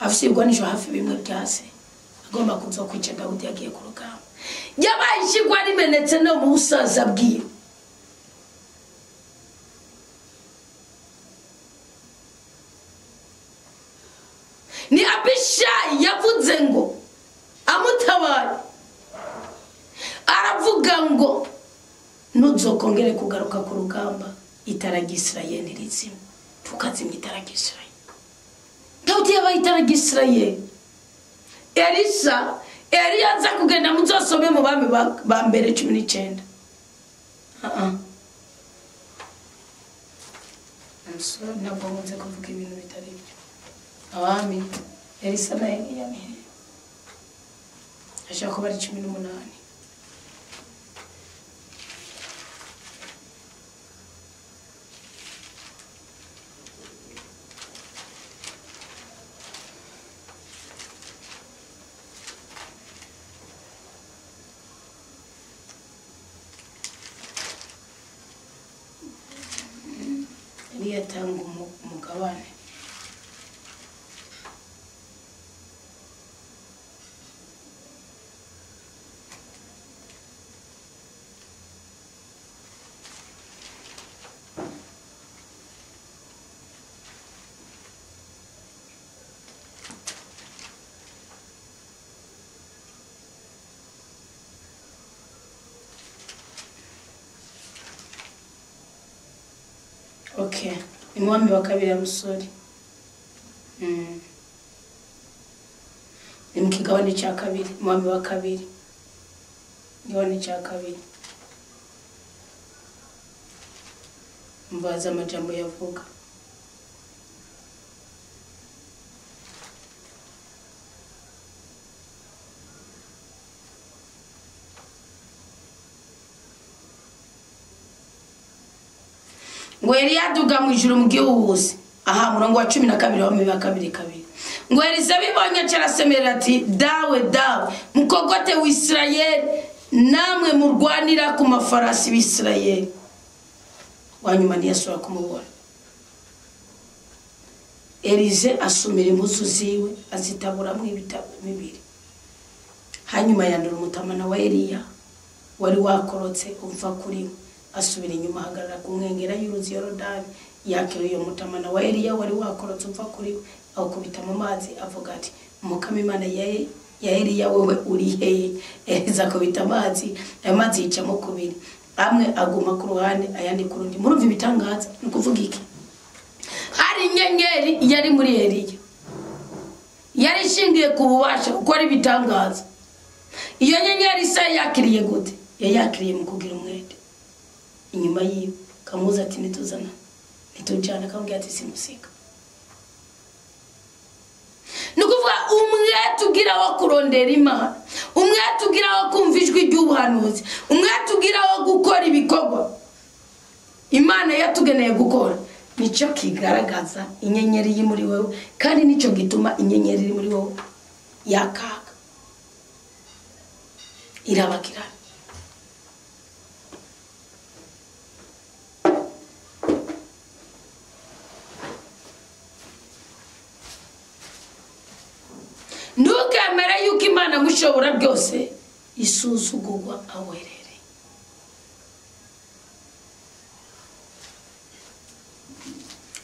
afise ibigwanisho hafi bimwe byase, agomba kuza kwica Dawudi yagiye ku rugamba. Yabaye ishigwa rimenetse no mu busaza bwiwe. Ni Abishayi yavuze ngo amutabaye, aravuga ngo ntuzokongere kugaruka ku rugamba itara ry'Isirayeli rizima. Tukazimya itara ry'Isirayeli. Dawudi yabaye itara ry'Isirayeli. Elisa, Eliya aza kugenda muzosome mu bami ba mbere 19. I'm sorry, ntabwo nkunze kuvuga ibintu bitari byo. Abami Elisa na Eliya ni he? Ashaka kuba ari 18. Eliya atanga umugabane. Okay, ni mwami wa kabiri ya musore. Ni mu kigabane cya kabiri, mwami wa kabiri. Igabane cya kabiri. Mbaza amajambo yavuga. Ngo Eliya aduga mu ijuru mu gihuhusi. Aha murongo wa 12 wa 2:2. Ngo Elisa bibonye cyarasemerera ati dawe dawe mukogote w'Isirayeli namwe murwanira ku mafarasi b'Isirayeli. Wanyuma ntiyasubira kumubona. Elize asumira impuzu ziwe azitaburamwo ibitabo bibiri. Hanyuma yandura umutamana wa Eliya wari wakorotse umva kuri we. Asubira inyuma ahagarara ku nkengera y'uruzi Yorodani, yakira uyo mutamana wa Eliya wari wakorotse umva kuri we, awukubita mu mazi avuga ati Umukama Imana ya Eliya wewe uri hehe? Eliza akubita amazi, ayo mazi yicamo kubiri, amwe aguma ku ruhande ayandi ku rundi. Murumva ibitangaza? Ni ukuvuga iki? Hari inyenyeri yari muri Eliya, yari ishingiye ku bubasha gukora ibitangaza. Iyo nyenyeri se yakiriye gute? Yayakiriye mu kugira umwete. Inyuma yiwe kamuza ati nituzana nitujana, akamubwira ati simusika. Ni ukuvuga Umwete ugira wo kurondera Imana, umwete ugira wo kumva ijwi ry'ubuhanuzi, umwete ugira wo gukora ibikorwa Imana yatugeneye gukora, nicyo kigaragaza inyenyeri iri muri wowe, kandi nicyo gituma inyenyeri iri muri wowe yakaka irabagirana. Ntukemere yuko Imana mushobora byose isuzugurwa awerere.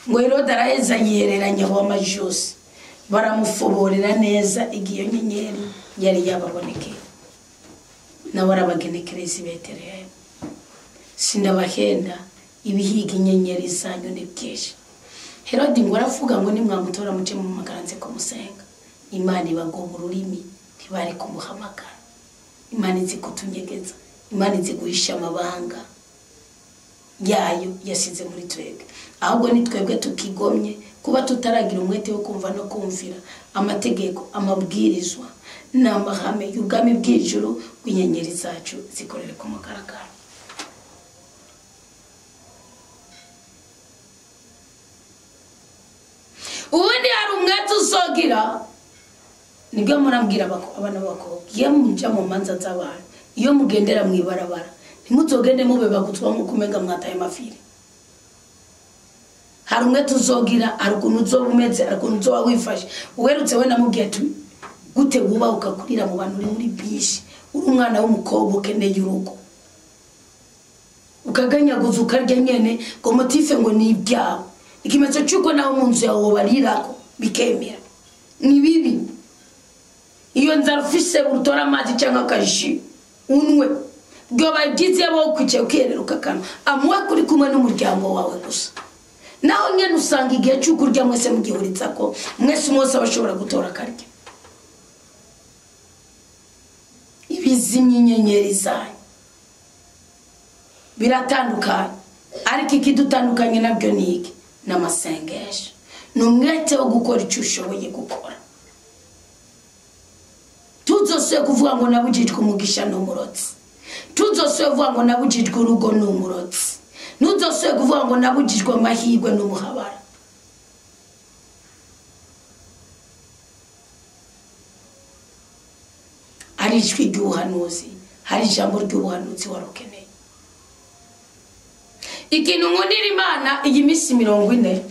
Ngo Herode araheza yihereranya abamajusi, baramufoborera neza igihe iyo nyenyeri yari yababonekeye, nawe arabagenekereza i Betelehemu. Sindabahenda, ibihiga inyenyeri zanyu ni byinshi. Herode ngo aravuga ngo nimwamutora muce mumuhamagara nze kumusenga. Imana ibagoba ururimi, ntibari kumuhamagara. Imana izi kutunyegeza, Imana izi guhisha amabanga yayo yasize muri twebwe. Ahubwo ni twebwe tukigomye kuba tutaragira umwete wo kumva no kumvira amategeko, amabwirizwa n'amahame y'ubwami bw'ijuru, bw'inyenyeri zacu zikorere ku mugaragaro. Ubundi hari umwete uzogira, nibwo murambwira abana b'abakobwa, iyo muja mu manza z'abantu, iyo mugendera mu ibarabara, ntimuzogende mube bagutwa nk'uko umenga mwataye amafiri. Hari umwete uzogira, hari ukuntu uzoba umeze, hari ukuntu uzoba wifashe. Uwerutse we namubwiye ati gute wubaha ukakurira mu bantu uri muri bisi, uri umwana w'umukobwa ukeneye urugo, ukaganyaguza ukarya nyene ngo motife ngo ni ibyawe, ikimenyetso cy'uko nawe mu nzu yawe wobarirako bikemera. Ni bibi. Iyo nzara ufise utora amazi cyangwa akaji unwe, byoba byiza bo kwicaye ukiherera ukakanwa amuwe kuri kumwe n'umuryango wawe gusa. Naho nyene usanga igihe cy'ukurya mwese mugihuritsa ko mwese umwe wese aba ashobora gutora akarya. Ibizimya inyenyeri zanyu biratandukanye, ariko ikidutandukanye nabyo ni iki? Ni amasengesho, ni umwete wo gukora icyo ushoboye gukora. Tuzosubire kuvuga ngo nabujijwe umugisha ni umurotsi, tuzosubire kuvuga ngo nabujijwe urugo ni umurotsi, ntuzosubire kuvuga ngo nabujijwe amahirwe n'umuhabara. Hari ijwi ry'ubuhanuzi, hari ijambo ry'ubuhanuzi wari ukeneye. Ikintu nkundira Imana iyi minsi 40,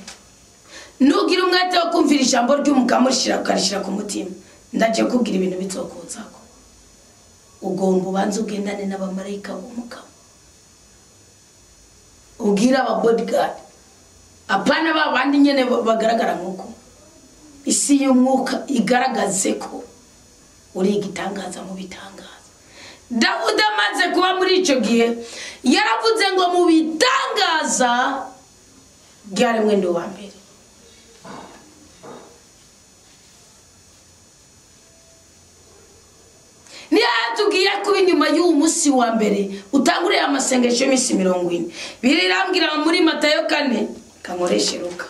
nugira umwete wo kumvira ijambo ry'Umukama ukarishyira ku mutima, ndaje kubwira ibintu bizokuzako. Ugomba ubanze ugendane n'abamarayika b'Umukama, ubwire aba bodyguard, apana ba bandi nyene bagaragara nk'uko isi y'umwuka igaragaze ko uri igitangaza mu bitangaza. Dawudi amaze kuba muri icyo gihe yaravuze ngo mu bitangaza byaremwe ndi uwa mbere. Niyo tugiye kuba inyuma y'uwo munsi wa mbere utanguriye amasengesho y'iminsi 40. Birirambwira muri Matayo 4 kankoreshe Luka,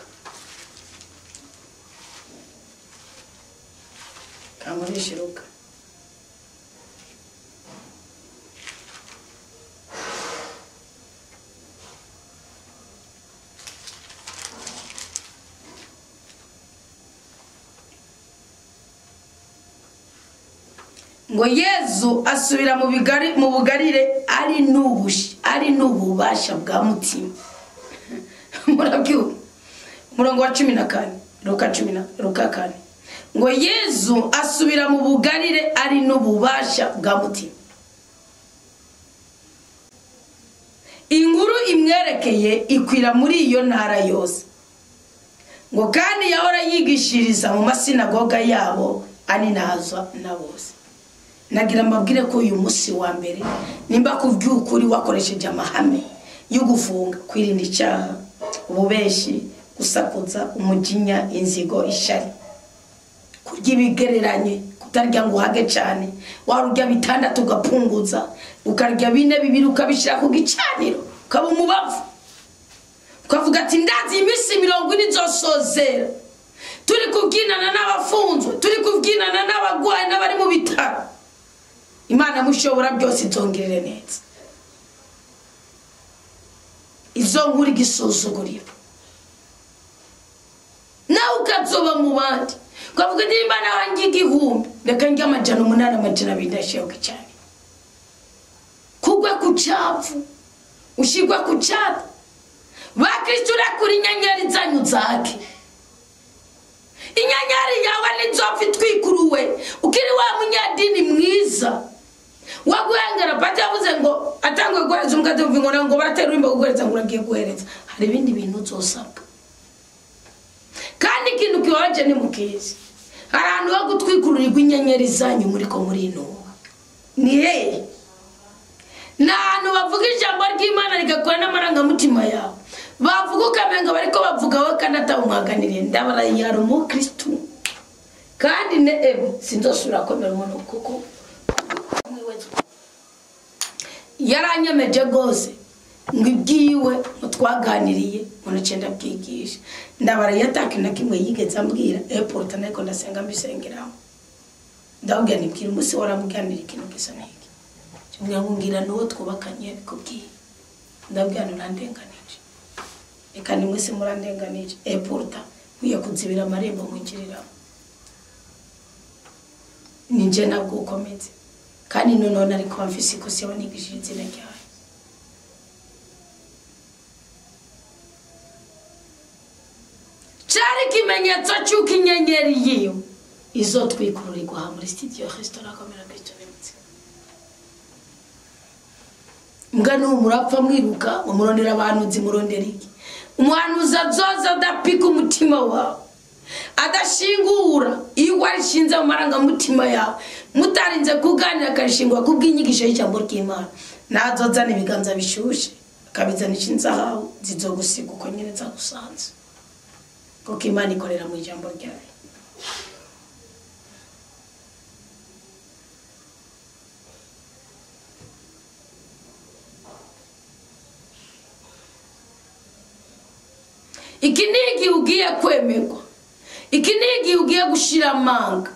kankoreshe Luka. Ngo Yezu asubira mu bugarire ari n'ububasha bwa mutima. Murabyumva? Umurongo wa 14, Luka 4. Ngo Yezu asubira mu bugarire ari n'ububasha bwa mutima. Inkuru imwerekeye ikwira muri iyo ntara yose. Ngo kandi yahora yigishiriza mu masinagoga yabo aninazwa na bose. Nagira mbabwire ko uyu munsi wa mbere nimba kuvyukuri wakoresheje amahame yo gufunga, kwirinda icyaha, ububeshi, gusakuza, umujinya, inzigo, ishari, kurya ibigereranye, kutarya ngo uhage cyane, warurya 6 ugapunguza, ukarya 4 2 ukabishira ku gicaniro, ukaba umubavu, ukavuga ati ndazi iminsi 40 nzosozera. Turi kubyinana n'abafunzwe, turi kubyinana n'abagwayi n'abari mu bitaro. Imana mushobora byose izongerere neza. Izo nkuri gisuzuguriro. Nawe ukazoba mu bandi. Ukavuga nti Imana wanjye 1000, reka njye 800 200 ndashoka cyane. Kugwa ku cyavu, ushigwa ku cyavu. Bakristo urakura inyenyeri zanyu zake. Inyenyeri yawe nizopfa itwikuruwe ukiri wa munyadini mwiza. Waguhengera pati yavuze ngo atangwe guhereza umukate w'ingona ngo baratera urimbo guhereza ngo uragiye guhereza. Hari ibindi bintu uzosabwa. Kandi ikintu kiwaje ni mukizi. Hari ahantu ho gutwikururirwa inyenyeri zanyu muri ko muri inuba. Ni hehe? Ni ahantu bavuga ijambo ry'Imana rigakora n'amarangamutima yawe. Bavuga ukamenga bariko bavuga we kandi atawumwaganiriye. Ndabara umukristo. Kandi ne sinzosubira komera umuntu kuko yaranyemeje gose ngo ibyiwe mutwaganiriye ngo cenda byigisha. Ndabara yataka na kimwe yigeze ambwira airport ariko ndasenga mbisengeraho. Ndabwira nibwira umunsi waramuganira ikintu gisa n'iki. Cyumwe ngungira nuwo twubakanye bikubwiye. Ndabwira nurandenganije. Eka ni mwese murandenganije airport nkwiye kuzibira amarembo mwinjiriramo. Ninje nabwo ukomeze. Kandi none ariko mfise ikosi yabanigishije izina ryawe. Cyari ikimenyetso cy'uko inyenyeri yiwe izotwikururirwa muri studio restaurant komera Kristo n'imutse. Mbwa n'ubu murapfa mwiruka murondera abantu zimurondera iki? Umuhanuzi azoza adapika umutima wawe, adashingura iyo warishinze mu marangamutima yawe, mutarinze kuganira akashingwa kubw'inyigisho y'ijambo ry'Imana. Nazozana ibiganza bishushe akabizanisha inzahabu zizogusiga uko nyine zagusanze. Kuko Imana ikorera mu ijambo ryayo. Iki ni igihe ugiye kwemerwa. Iki ni igihe ugiye gushira amanga.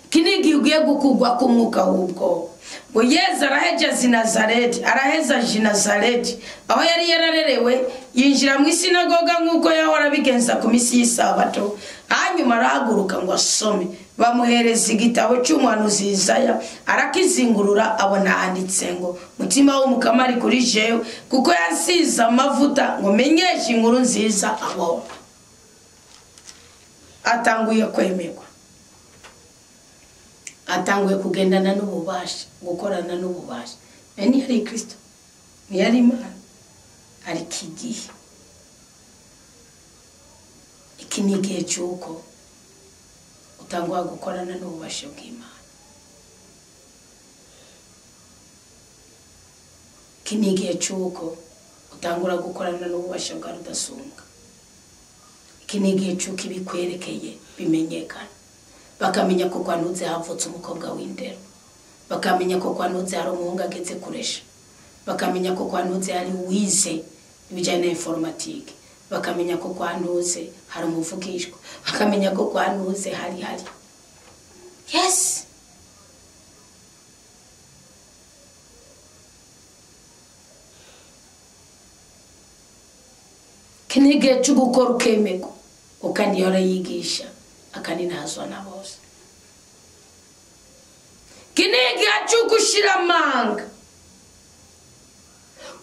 Iki ni igihe ugiye gukugwa k'umwuka w'ubwoba. Ngo Yezu araheza i Nazareti, araheza i Nazareti, aho yari yararerewe, yinjira mu isinagoga nk'uko yahora abigenza ku minsi y'isabato. Hanyuma arahaguruka ngo asome. Bamuhereza igitabo cy'umuhanuzi Yesaya, arakizingurura abona handitse ngo mutima w'Umukama ari kuri jewe, kuko yansize amavuta ngo menyeshe inkuru nziza abo. Atanguye kwemerwa. Atanguye kugendana n'ububasha, gukorana n'ububasha. Ni yari Kristo, ni yari Imana, ariko igihe. Iki ni igihe cy'uko utangwa gukorana n'ububasha bw'Imana. Iki ni igihe cy'uko utangura gukorana n'ububasha bwa Rudasumbwa. Iki ni igihe cy'uko ibikwerekeye bimenyekana. Bakamenya ko kwa Ntuze havutse umukobwa w'indero. Bakamenya ko kwa Ntuze hari umuhungu ageze kuresha. Bakamenya ko kwa Ntuze hari uwize ibijyanye na informatike. Bakamenya ko kwa Ntuze hari umuvugishwa. Bakamenya ko kwa Ntuze hari. Yes. Iki ni igihe cyo gukora ukemerwa, kandi yora yigisha akaninazwa na bose. Iki ni igihe cyo gushira amanga,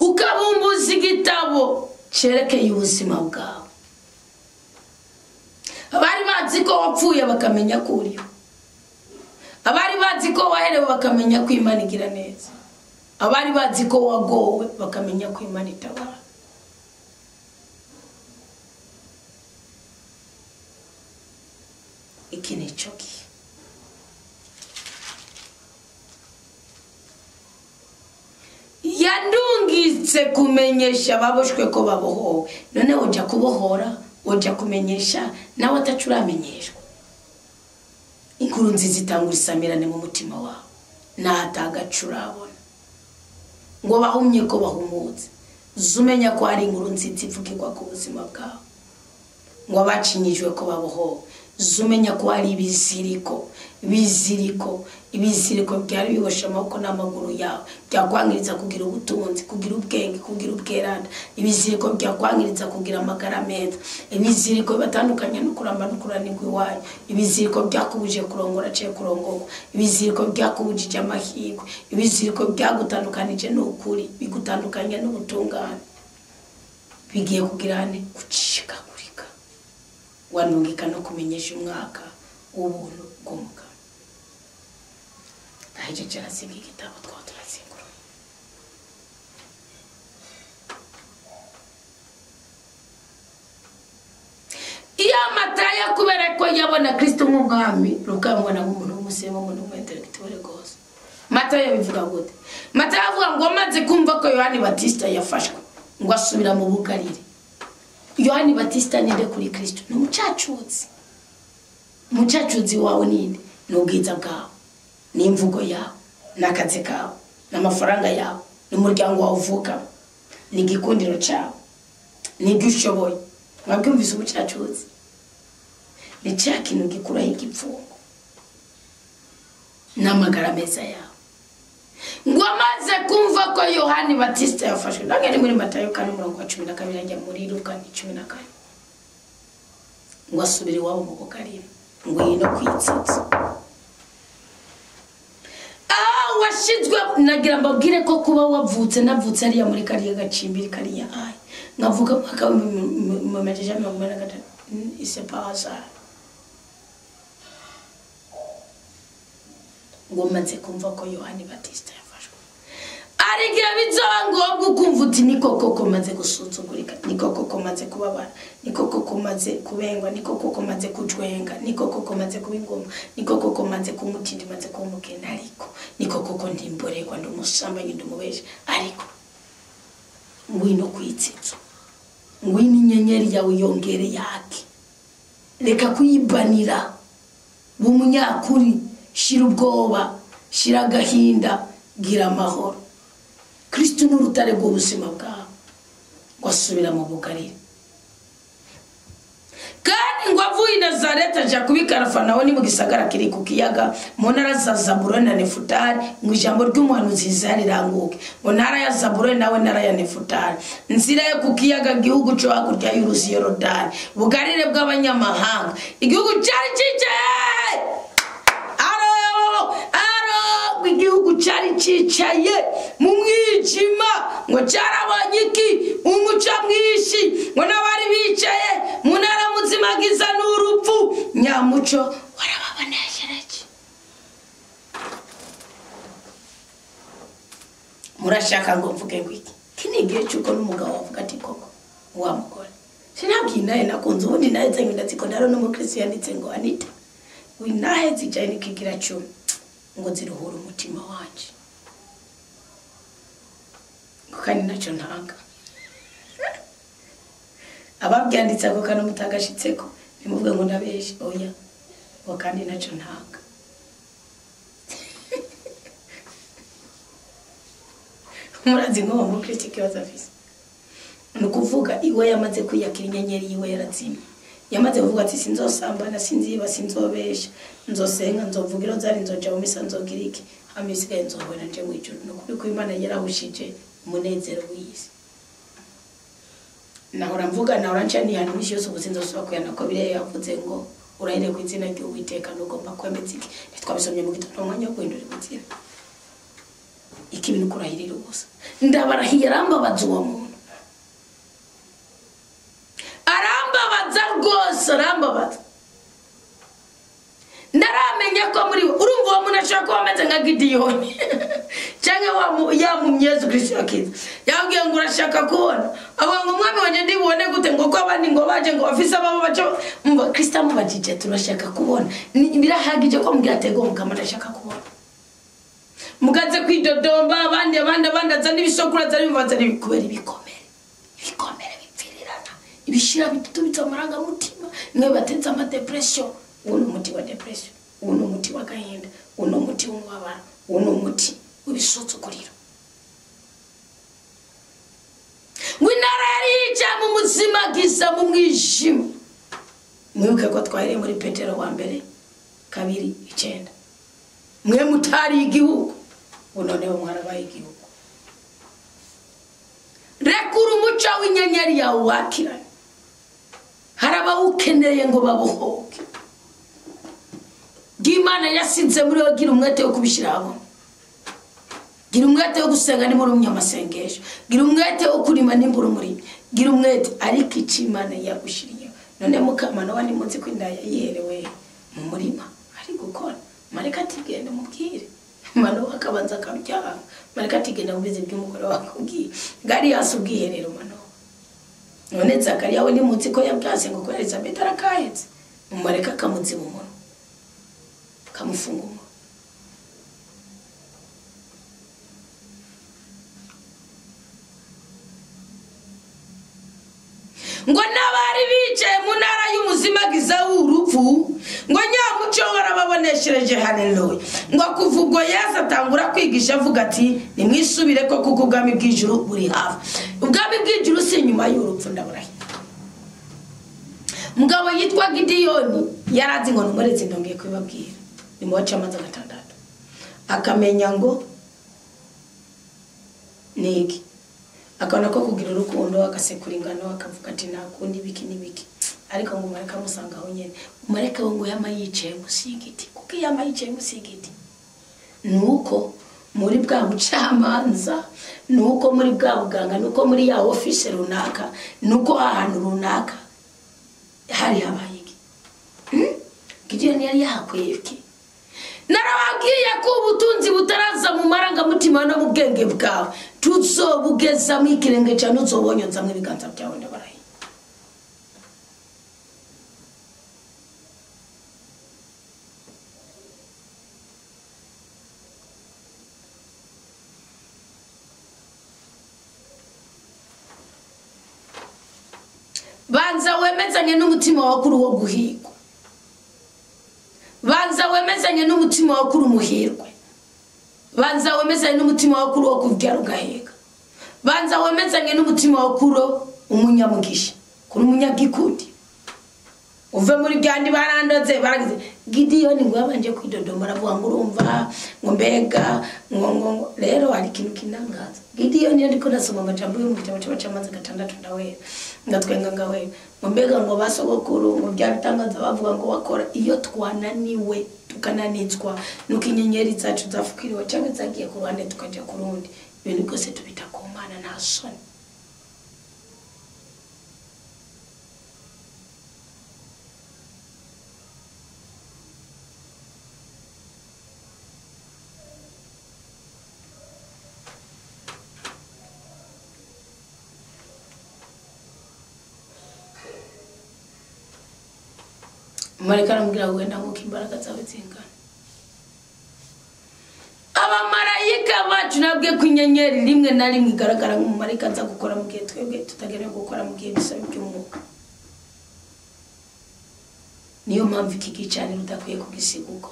ukabumbuza igitabo cyerekeye ubuzima bwawe. Abari bazi ko wapfuye bakamenya ko uriho. Abari bazi ko waherewe bakamenya ko Imana igira neza. Abari bazi ko wagowe bakamenya ko Imana itabara. Iki ni cyo gihe. Yandungitse kumenyesha ababoshwe ko babohowe. None ujya kubohora, ujya kumenyesha, nawe atacuramenyeshwa. Inkuru nziza itangura isamirane mu mutima wawe. Natagacurabona. Ngo bahumye ko bahumutse. Zumenya ko ari inkuru nziza ivugirwa ku buzima bwawe. ngo abacinyijwe ko babohowe. Zumenya ko hari ibiziriko, ibiziriko, ibiziriko byari biboshe amaboko n'amaguru yawe, byakwangiriza kugira ubutunzi, kugira ubwenge, kugira ubweranda. Ibiziriko byakwangiriza kugira amagara meza, ibiziriko bibatandukanya no kuramba no kuranirwa iwanyu, ibiziriko byakubujije kurongora cyangwa kurongorwa, ibiziriko byakubujije amahirwe, ibiziriko byagutandukanije n'ukuri, bigutandukanya n'ubutungane, bigiye kugirane gucikagurika. Wanungika no kumenyesha umwaka w'ubuntu bw'Umukama. Ahejeje arazinga igitabo twaba turazingura. Iyo Matayo kubera ko yabona Kristo nk'umwami, Luka yamubona nk'umuntu w'umusirimu, umuntu w'umuintellectuel rwose. Matayo bivuga gute? Matayo avuga ngo amaze kumva ko Yohani Batista yafashwe, ngo asubira mu Bugalili. Yohani Batista ninde kuri Kristo? Ni umucacuzi. Umucacuzi wawe ninde? Ni ubwiza bwawe, ni imvugo yawe, n'akazi kawe, n'amafaranga yawe, n'umuryango wawe uvukamo, ni igikundiro cyawe, ni ibyo ushoboye. Mwabyumvise ubucacuzi? Ni cya kintu gikuraho igipfungo n'amagara meza yawe. Ngo amaze kumva ko Yohani Batista yafashwe, nange ni muri Matayo 4:12 ajya muri Luka 14, ngo asubire iwabo mu Bugalili, ngo yino kwitsitsa. Washizwe nagira mbabwire ko kuba wavutse, navutse ariya muri kariya gacimbiri kariya ayi, nkavuga mwaka wa 1943, c'est pas hasard. Ngo maze kumva ko Yohani Batista yafashwe, arigira bizoba ngombwa ukumva uti niko koko maze gusuzugurika, niko koko maze kubabara, niko koko maze kubengwa, niko koko maze kujwenga, niko koko maze kuba ingoma, niko koko maze kumutindi, maze kumukena, ariko niko koko ndimborerwa, ndi umusambanyi, ndi umubesha, ariko ngwino kwitsitso, ngwino inyenyeri yawe yongere yake, reka kuyibanira, bumunyakuri, shira ubwoba, shira agahinda, gira amahoro. Kristo ni urutare rw'ubuzima bwawe. Ngo asubira mu Bugalili. Kandi ngo avuye i Nazareti aja kuba i Karafanawo, ni mu gisagara kiri ku kiyaga, mu ntara za Zabuloni na Nefutali, ngo ijambo ry'umuhanuzi Yesaya riranguke. Mu ntara ya Zabuloni nawe ntara ya Nefutali, nzira yo ku kiyaga, igihugu cyo hakurya y'uruzi Yorodani, Bugalile bw'abanyamahanga, igihugu cyari cyicaye igihugu cyari cyicaye mu mwijima, ngo cyarabonye iki? Umuco mwinshi. Ngo n'abari bicaye mu ntara muzimagiza n'urupfu, nyamuco warababoneshereje. Murashaka ngo mvuge ngo iki? Iki ni igihe cy'uko n'umugabo avuga ati koko wa mugore sinabwiye nawe nakunze ubundi nawe nzenga ndatsiko ndaro n'umukristo yanditse ngo Anita winahe zijaye nikigira 10 ngo ziruhure umutima wanje, ngo kandi nacyo ntanga. Ababyanditse ako kantu mutagashitseko nimuvuge ngo ndabeshe, oya, ngo kandi nacyo ntanga. Murazi ngo umukristo ikibazo afise ni ukuvuga iwe yamaze kwiyakira inyenyeri yiwe yarazimye, yamaze kuvuga ati sinzosambana, sinziba, sinzobesha, nzosenga, nzovuga irozari, nzoja mu misa, nzogira iki, hama ibisigaye nzobona nje mu ijuru. Ni ukuri ko Imana yarahushije umunezero w'isi. Nahora mvuga, nahora nca nihana iminsi yose, ubu sinzosubira kuyana ko Bibiliya yavuze ngo urahire ku izina ry'Uwiteka ntugomba kwemeza iki. Ntitwabisomye mu gitondo, umwanya wo guhindura ibitsina. Iki bintu kurahirira ubusa. Ndabarahiye, arambabaza uwo muntu, arambabaza rwose, arambabaza. Ndaramenya ko muri we urumva uwo muntu ashobora kuba ameze nka Gidiyoni cyangwa yamumye Yesu Kristo akiza. Yambwiye ngo urashaka kubona, avuga ngo umwami wanjye ndibone gute, ngo ko abandi ngo baje ngo bafise ababo baco. Umva Kristo amubajije turashaka kubona, birahagije ko mbwira atego mukama ndashaka kubona. Mugaze kwidodomba abandi abandi abandi azana ibisokura azana ibivanze kubera ibikomere, ibikomere bipfirirana, ibishira bitutubitse amarangamutima, mwe batetse ama depression. Uwo ni umuti wa depression, uwo ni umuti w'agahinda, uwo ni umuti w'umubabaro, uwo ni umuti w'ibisutsukuriro. Ngo intara yari yicaye mu muzimagiza mu mwijima, Mwibuke ko twahereye muri Petero wa mbere 2:9. Mwe mutari igihugu, ubu noneho mwarabaye igihugu. Rekura umuco w'inyenyeri yawe wakirane. Hari abawukeneye ngo babohoke. Imana yasize muri wo, gira umwete wo kubishyira ahabona. Gira umwete wo gusenga nimba uri umunyamasengesho. Gira umwete wo kurima nimba uri umurimyi. Gira umwete, ariko icyo Imana yagushyiriyeho. None mukamana wa nimunsi ko indaya yiherewe mu murima ari gukora. Mareka ati genda mubwire. Manowa akabanza akabyanga. Mareka ati genda mubize by'umugore wakubwiye. Ngari yasi ubwiherero Manowa. None Zakariya we nimunsi ko yabyanse ngo ko Elizabeth arakahetse. Mumareka akamuziba umunwa, akamufunga umunwa. Ngo n'abari bicaye mu ntara y'umuzimagiza w'urupfu, ngo nyamuco warababoneshereje. Haleluya. Ngo kuva ubwo Yesu atangura kwigisha avuga ati nimwisubire ko kuko ubwami bw'ijuru buri hafi. Ubwami bw'ijuru si inyuma y'urupfu, ndaburahiye. Mugabo yitwa Gidiyoni yarazi ngo numuretse, ndongeye kubibabwira ni mu bacamanza 6. Akamenya ngo niki, akabona ko kugira urukundo, agasekura ingano, akavuga ati nakundi ibiki n'ibiki. Ariko ngo umareka amusanga aho nyene. Umareka we ngo yama yicaye munsi y'igiti. Kuko iyo yama yicaye munsi y'igiti, nuko muri bwa bucamanza, nuko muri bwa buganga, nuko muri ya office runaka, nuko ahantu runaka hari habaye iki. Gidiyoni yari yahakuye iki? Narababwiye ko ubutunzi butaraza mu marangamutima no mu bwenge bwawe, tuzobugezamo ikirenge cyawe, ntuzobonyonzamwo ibiganza byawe, ndabarahiye. Banza wemezanye n'umutima wawe kuri uwo guhigwa. Banza wemezanye n'umutima wawe kuri umuhirwe. Banza wemezanye n'umutima wawe kuri uwo kubyara ugaheka. Banza wemezanye n'umutima wawe kuri umunyamugisha, kuri umunyagikundi. Uve muri byandi barandoze baragize. Gidiyoni ngo yabanje kwidodomora avuga ngo urumva ngo mbega ngo ngo ngo. Rero hari ikintu kinangaza. Gidiyoni ndiko nasoma amajambo yo mu gitabo cy'abacamanza 6 ndawera ngatwenga ngawe ngo mbega ngo basogokuru ngo byabitangaza bavuga ngo wakora. Iyo twananiwe tukananitswa nuko inyenyeri zacu zafukiriwe cyangwa zagiye ku ruhande tukajya ku rundi, ibintu byose tubita ku Mana, nta soni. Mareka aramubwira ngo wenda nkuko imbaraga zawe zingana. Abamarayika bacu nabwe ko inyenyeri rimwe na rimwe igaragara nk'umumarayika aza gukora mu gihe twebwe tutagenewe gukora, mu gihe bisaba iby'umwuka. Niyo mpamvu iki gicaniro udakwiye kugisiga uko,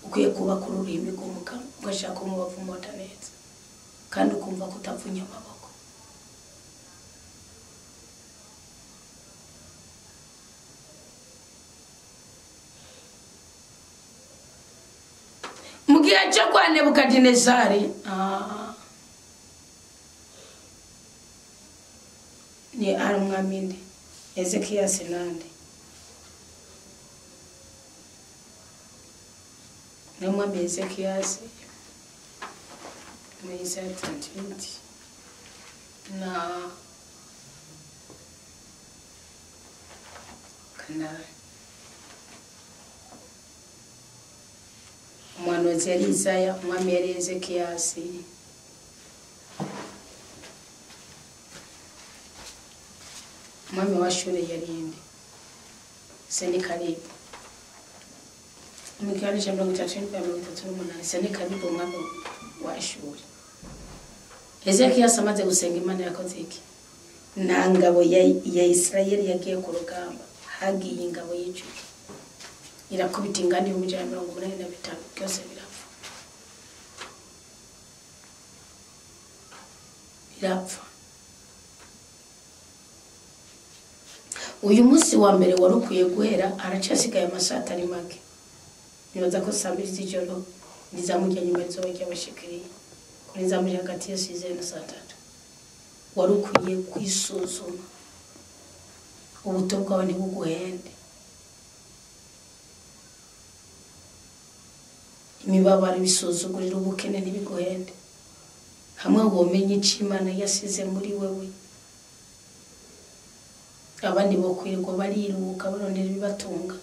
ukwiye kubaka ururimi rw'umukara, ugashaka umubavu umota neza, kandi ukumva ko utapfunye amaboko. Mu gihe cyo kwa Nebukadinezari, ni ari umwami nde? Ezekiyasi nande? Ni umwami Ezekiyasi muri Isaya 28 na kanari. Umuhanuzi yari Isaya, umwami yari Ezekiyasi. Umwami wa Ashuri yari nde? Senakeribu. Mu gihumbi kimwe magana atatu mirongo itatu n'umunani, Senakeribu umwami wa Ashuri. Ezekiyasi amaze gusenga Imana yakoze iki? Nta ngabo ya Isirayeli yagiye ku rugamba, hagiye ingabo y'ijuru. Irakubita inganda 185,000 byose birapfa. Birapfa. Uyu munsi wa mbere wari ukwiye guhera, aracyasigaye amasaha atari make. Nibaza ko saa 2 z'ijoro nizamujya nyuma y'izuba ry'abashikiriye, kuri nzamujya hagati ya 6 na saa 3. Wari ukwiye kwisuzuma, ubuto bwawe ntibuguhende, imibabaro ibisuzugurira ubukene ntibiguhende. Hamwe womenye icyo Imana yasize muri wewe, abandi bo kwirirwa bariruka barondera ibibatunga,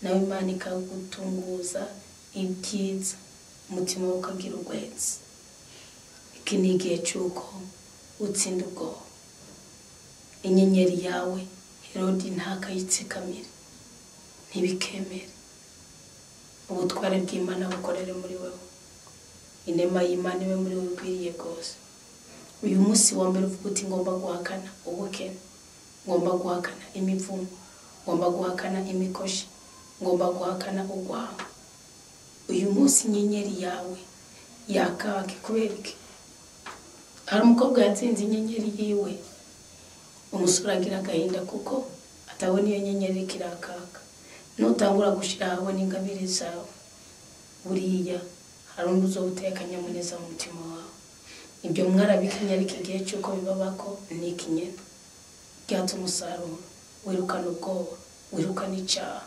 nawe Imana ikagutunguza ibyiza, umutima wawe ukagira urwetse. Iki ni igihe cy'uko utsinda ubwoba. Inyenyeri yawe Herodi ntakayitsikamire, ntibikemere. Ubutware bw'Imana bukorere muri wewe, inema y'Imana ibe muri wewe ikwiriye rwose. Uyu munsi wa mbere uvuga uti ngomba guhakana ubukene, ngomba guhakana imivumo, ngomba guhakana imikoshi, ngomba guhakana urwango. Uyu munsi inyenyeri yawe yakake. Kubera iki? Hari umukobwa yatsinze inyenyeri yiwe, umusore agira agahinda kuko atabona iyo nyenyeri kirakaka. Nutangura gushira ahabona ingabire zawe, buriya hari undi uzobuteye akanyamuneza mu mutima wawe. Ibyo mwarabikenye, ariko igihe cy'uko bibabako ni ikinyene. Byatse umusaruro, wirukana ubwoba, wirukana icyaha,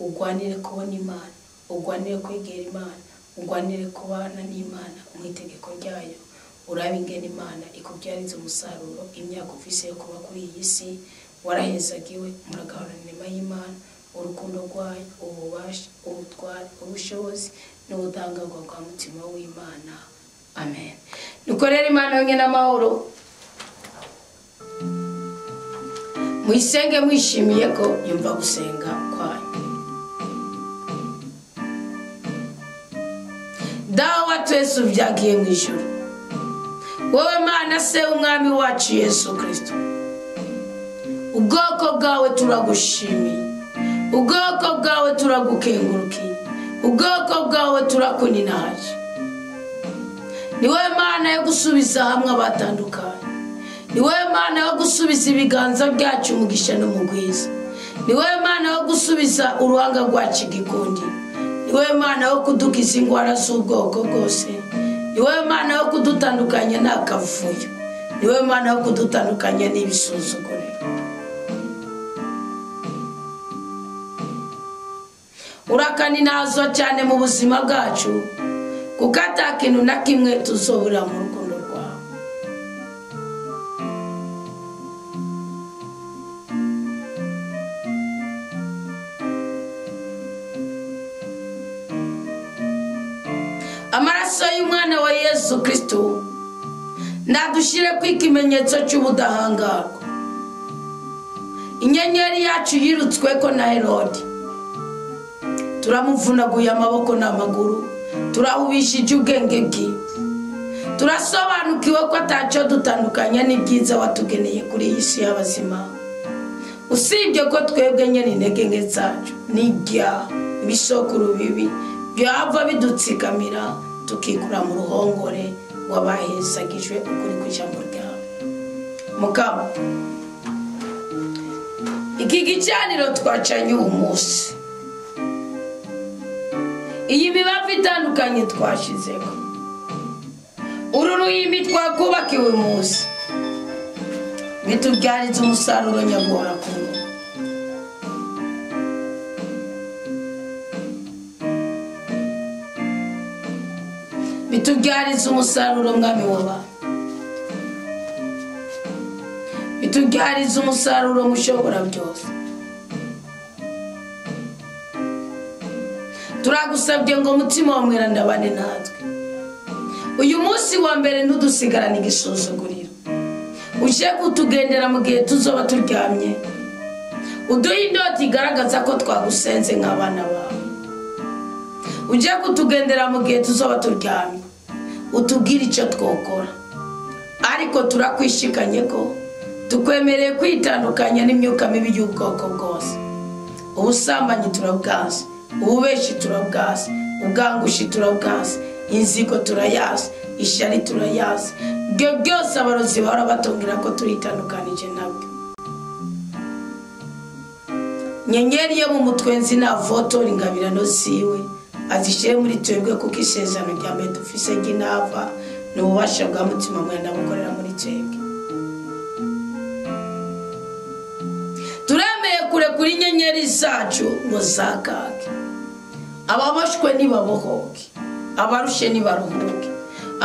ugwanire kubona Imana, ugwanire kwegera Imana, ugwanire kubana n'Imana mu itegeko ryayo. Urabe ingene Imana ikubyariza umusaruro. Imyaka ufise yo kuba kuri iyi si warahezagiwe, muragahorana inema y'Imana, urukundo rwayo, ububasha, ubutware, ubushobozi n'ubudahangarwa bwa mutima w'Imana. Amen. Nuko rero Imana yonyine amahoro, muyisenge mwishimiye ko yumva gusenga kwayo. Dawe wa twese ubyagiye mu ijuru, wowe Mana se umwami wacu Yesu Kristo, ubwoko bwawe turagushimiye, ubwoko bwawe turagukengurukiye, ubwoko bwawe turakuninahaje. Ni wowe Mana yo gusubiza hamwe abatandukanye, ni wowe Mana yo gusubiza ibiganza byacu umugisha n'umugwiza, ni wowe Mana yo gusubiza uruhanga rwacu igikundi, ni wowe Mana yo kudukiza ingwara z'ubwoko bwose, ni wowe Mana yo kudutandukanya n'akavuyo, ni wowe Mana yo kudutandukanya n'ibisuzuguriro. Urakaninazwa cyane mu buzima bwacu, kuko ata kintu na kimwe tuzobura mu rukundo rwawe. Amaraso y'umwana wa Yesu Kristo nadushire ku ikimenyetso cy'ubudahangarwa. Inyenyeri yacu yirutsweko na Herodi, turamuvunaguye amaboko n'amaguru, turahubishije ubwenge bwiwe, turasobanukiwe ko atacyo dutandukanya n'ibyiza watugeneye kuri iyi si y'abazima, usibye ko twebwe nyine intege nke zacu n'ibyaha ibisokuru bibi byava bidutsikamira, tukikura mu ruhongore wabahesagijwe ukuri kw'ijambo ryawe. Mukama, iki gicaniro twacanye uyu munsi, iyi mibavu itandukanye twashizeho, uru ruhimbi twakubakiwe uyu munsi, bitubyariza umusaruro nyagora ku ngoma. Bitubyariza umusaruro mwami w'abantu, bitubyariza umusaruro mushobora byose. Turagusabye ngo mutima wa mweranda bane natwe. Uyu munsi wa mbere ntudusigarane igisuzuguriro, uje kutugendera mu gihe tuzoba turyamye, uduhe indota igaragaza ko twagusenze nk'abana bawe. Uje kutugendera mu gihe tuzoba turyamye, utubwire icyo twokora, ariko turakwishikanye ko tukwemereye kwitandukanya n'imyuka mibi y'ubwoko bwose. Ubusambanyi turabwaza, ububeshi turabwaza, ubwangushi turabwaza, inzigo turayaza, ishyari turayaza. Ibyo byose abarozi bahora batubwira ko turitandukanije nabyo. Nyenyeri yo mu mutwenzi navotora ingabirano ziwe azishyire muri twebwe, kuko isezerano rya mbere dufise ry'inava ni ububasha bwa Mutima Mweranda bukorera muri twebwe. Turemeye kurekura inyenyeri zacu ngo zakake, ababoshwe nibabohoke, abarushe nibaruhuke,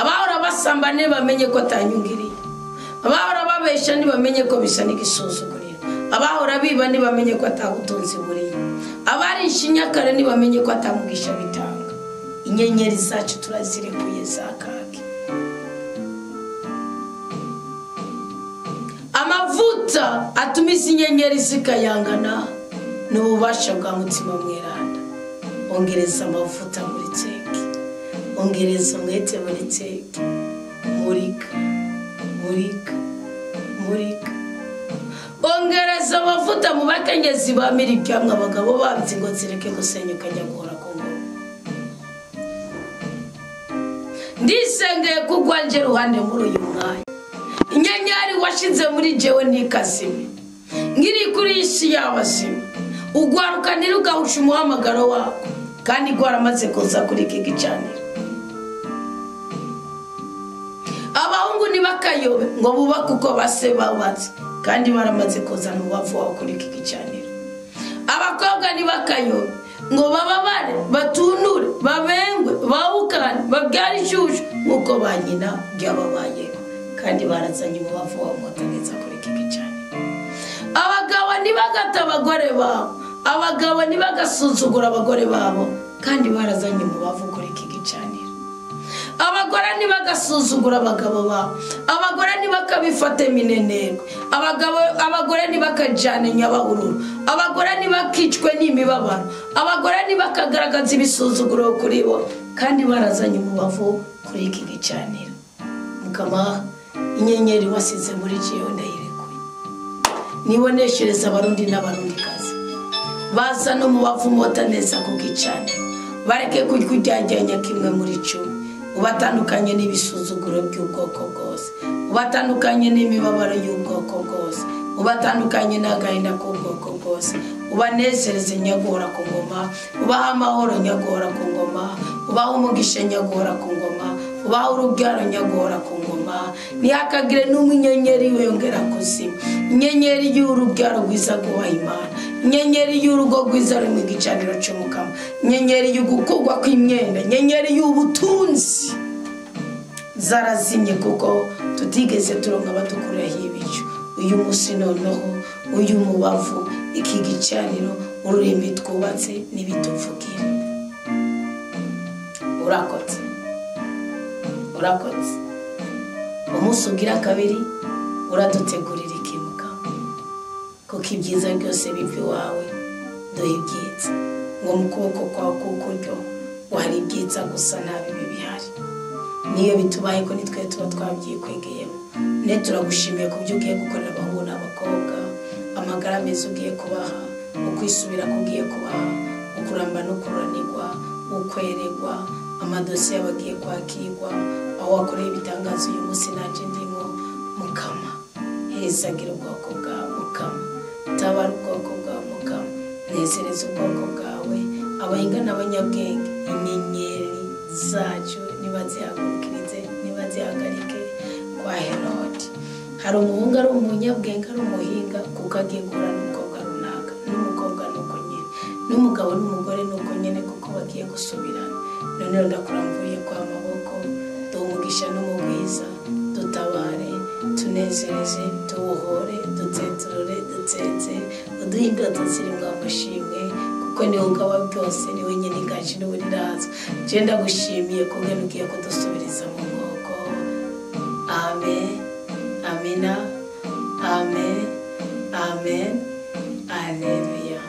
abahora basamba ntibamenye ko atanyungiriye, abahora babesha ntibamenye ko bisa n'igisuzuguriro, abahora biba ntibamenye ko atabutunzi buriye, abari inshinyakare ntibamenye ko atamugisha bitanga. Inyenyeri zacu turazirekuye zakake. Amavuta atuma izi nyenyeri zikayangana n'ububasha bwa Mutima Mweranda. Ongereza amavuta muri twebwe, ongereza umwete muri twebwe. Murika, murika, murika. Ongereza amavuta mu bakenyezi bamira ibyamwa, abagabo babye ngo zireke gusenyuka njya guhora ku ngoma. Ndisengeye kugwa nje ruhande muri uyu mwanya. Inyenyeri washize muri jewe ntikazime, ngiri kuri isi y'abazima. Ugwaruka ntirugahushe umuhamagaro wako, kandi gwaramaze kuza kuri iki gicaniro. Abahungu ntibakayobe ngo bubake uko base babatse, kandi baramaze kuzana umubavu wawe kuri iki gicaniro. Abakobwa ntibakayobe ngo bababare, batunure, babengwe, bawukane, babyare inshyushyu nk'uko ba nyina byababayeho, kandi barazanye umubavu wawe neza kuri iki gicaniro. Abagabo ntibagata abagore babo, abagabo ntibagasuzugura abagore babo, kandi barazanye umubavu kuri iki gicaniro. Abagore ntibagasuzugura abagabo babo, abagore ntibakabifate minenero, abagore ntibakajane nyabahururu, abagore ntibakicwe n'imibabaro, abagore ntibakagaragaza ibisuzuguro kuri bo, kandi barazanye umubavu kuri iki gicaniro. Mukama, inyenyeri wasize muri jewe ndayirekuye, niboneshereza Abarundi n'Abarundikazi baza no mubavu mota neza ku gicaniro, bareke kujyajyanya kimwe muri cumi. Ubatandukanye n'ibisuzuguro by'ubwoko bwose, ubatandukanye n'imibabaro y'ubwoko bwose, ubatandukanye n'agahinda k'ubwoko bwose. Ubanezereze nyagora ku ngoma, ubaha amahoro nyagora ku ngoma, ubaha umugisha nyagora ku ngoma, ubaha urubyaro nyagora ku ngoma. Ntihakagire n'umunyenyeri wiyongera kuzima. Inyenyeri y'urubyaro rwiza rwubaha Imana, inyenyeri y'urugo rwiza ruri mu gicaniro cy'Umukama, inyenyeri y'ugukugwa kw'imyenda, inyenyeri y'ubutunzi zarazimye kuko tutigeze turonka badukuriraho ibicu. Uyu munsi noneho uyu mubavu, iki gicaniro, ururimi twubatse n'ibituvugira. Urakotse, urakotse. Umunsi ugira kabiri uradutegurira ikimuka, kuko ibyiza byose biva iwawe. Duhe ibyiza ngo mu kuboko kwawe k'ukuryo wari ibyiza gusa, nta bibi bihari. Niyo bitubaye ko nitwe tuba twabyikwegeyemo. Ne turagushimiye ku byo ugiye gukorera abahungu n'abakobwa, amagara meza ugiye kubaha, ukwisubira kugiye kubaha, ukuramba no kuranirwa, ukweregwa, amadosiye abagiye kwakirwa, aho wakoreye ibitangazo uyu munsi nanjye ndimo. Mukama, hezagira ubwoko bwawe. Mukama, tabara ubwoko bwawe. Mukama, nezereza ubwoko bwawe. Abahinga n'abanyabwenge, inyenyeri zacu ntibazihagurukirize, ntibazihagarike kwa Herode. Hari umuhungu ari umunyabwenge, ari umuhinga, kuko agiye guhura n'umukobwa runaka, n'umukobwa nuko nyine, n'umugabo n'umugore nuko nyine, kuko bagiye gusubirana. None ndakuramvuriye kwa maboko, duhe umugisha n'umugwiza, dutabare, tunezereze, tuwuhore, duteturure, dutsenze, uduhe indoto zirimo amashimwe, kuko niwe ugaba byose, niwe nyine inganji n'uburirazo. Je ndagushimiye kubwo ugiye kudusubiriza mu nkoko. Amen, amina, amen, amen, alleluya.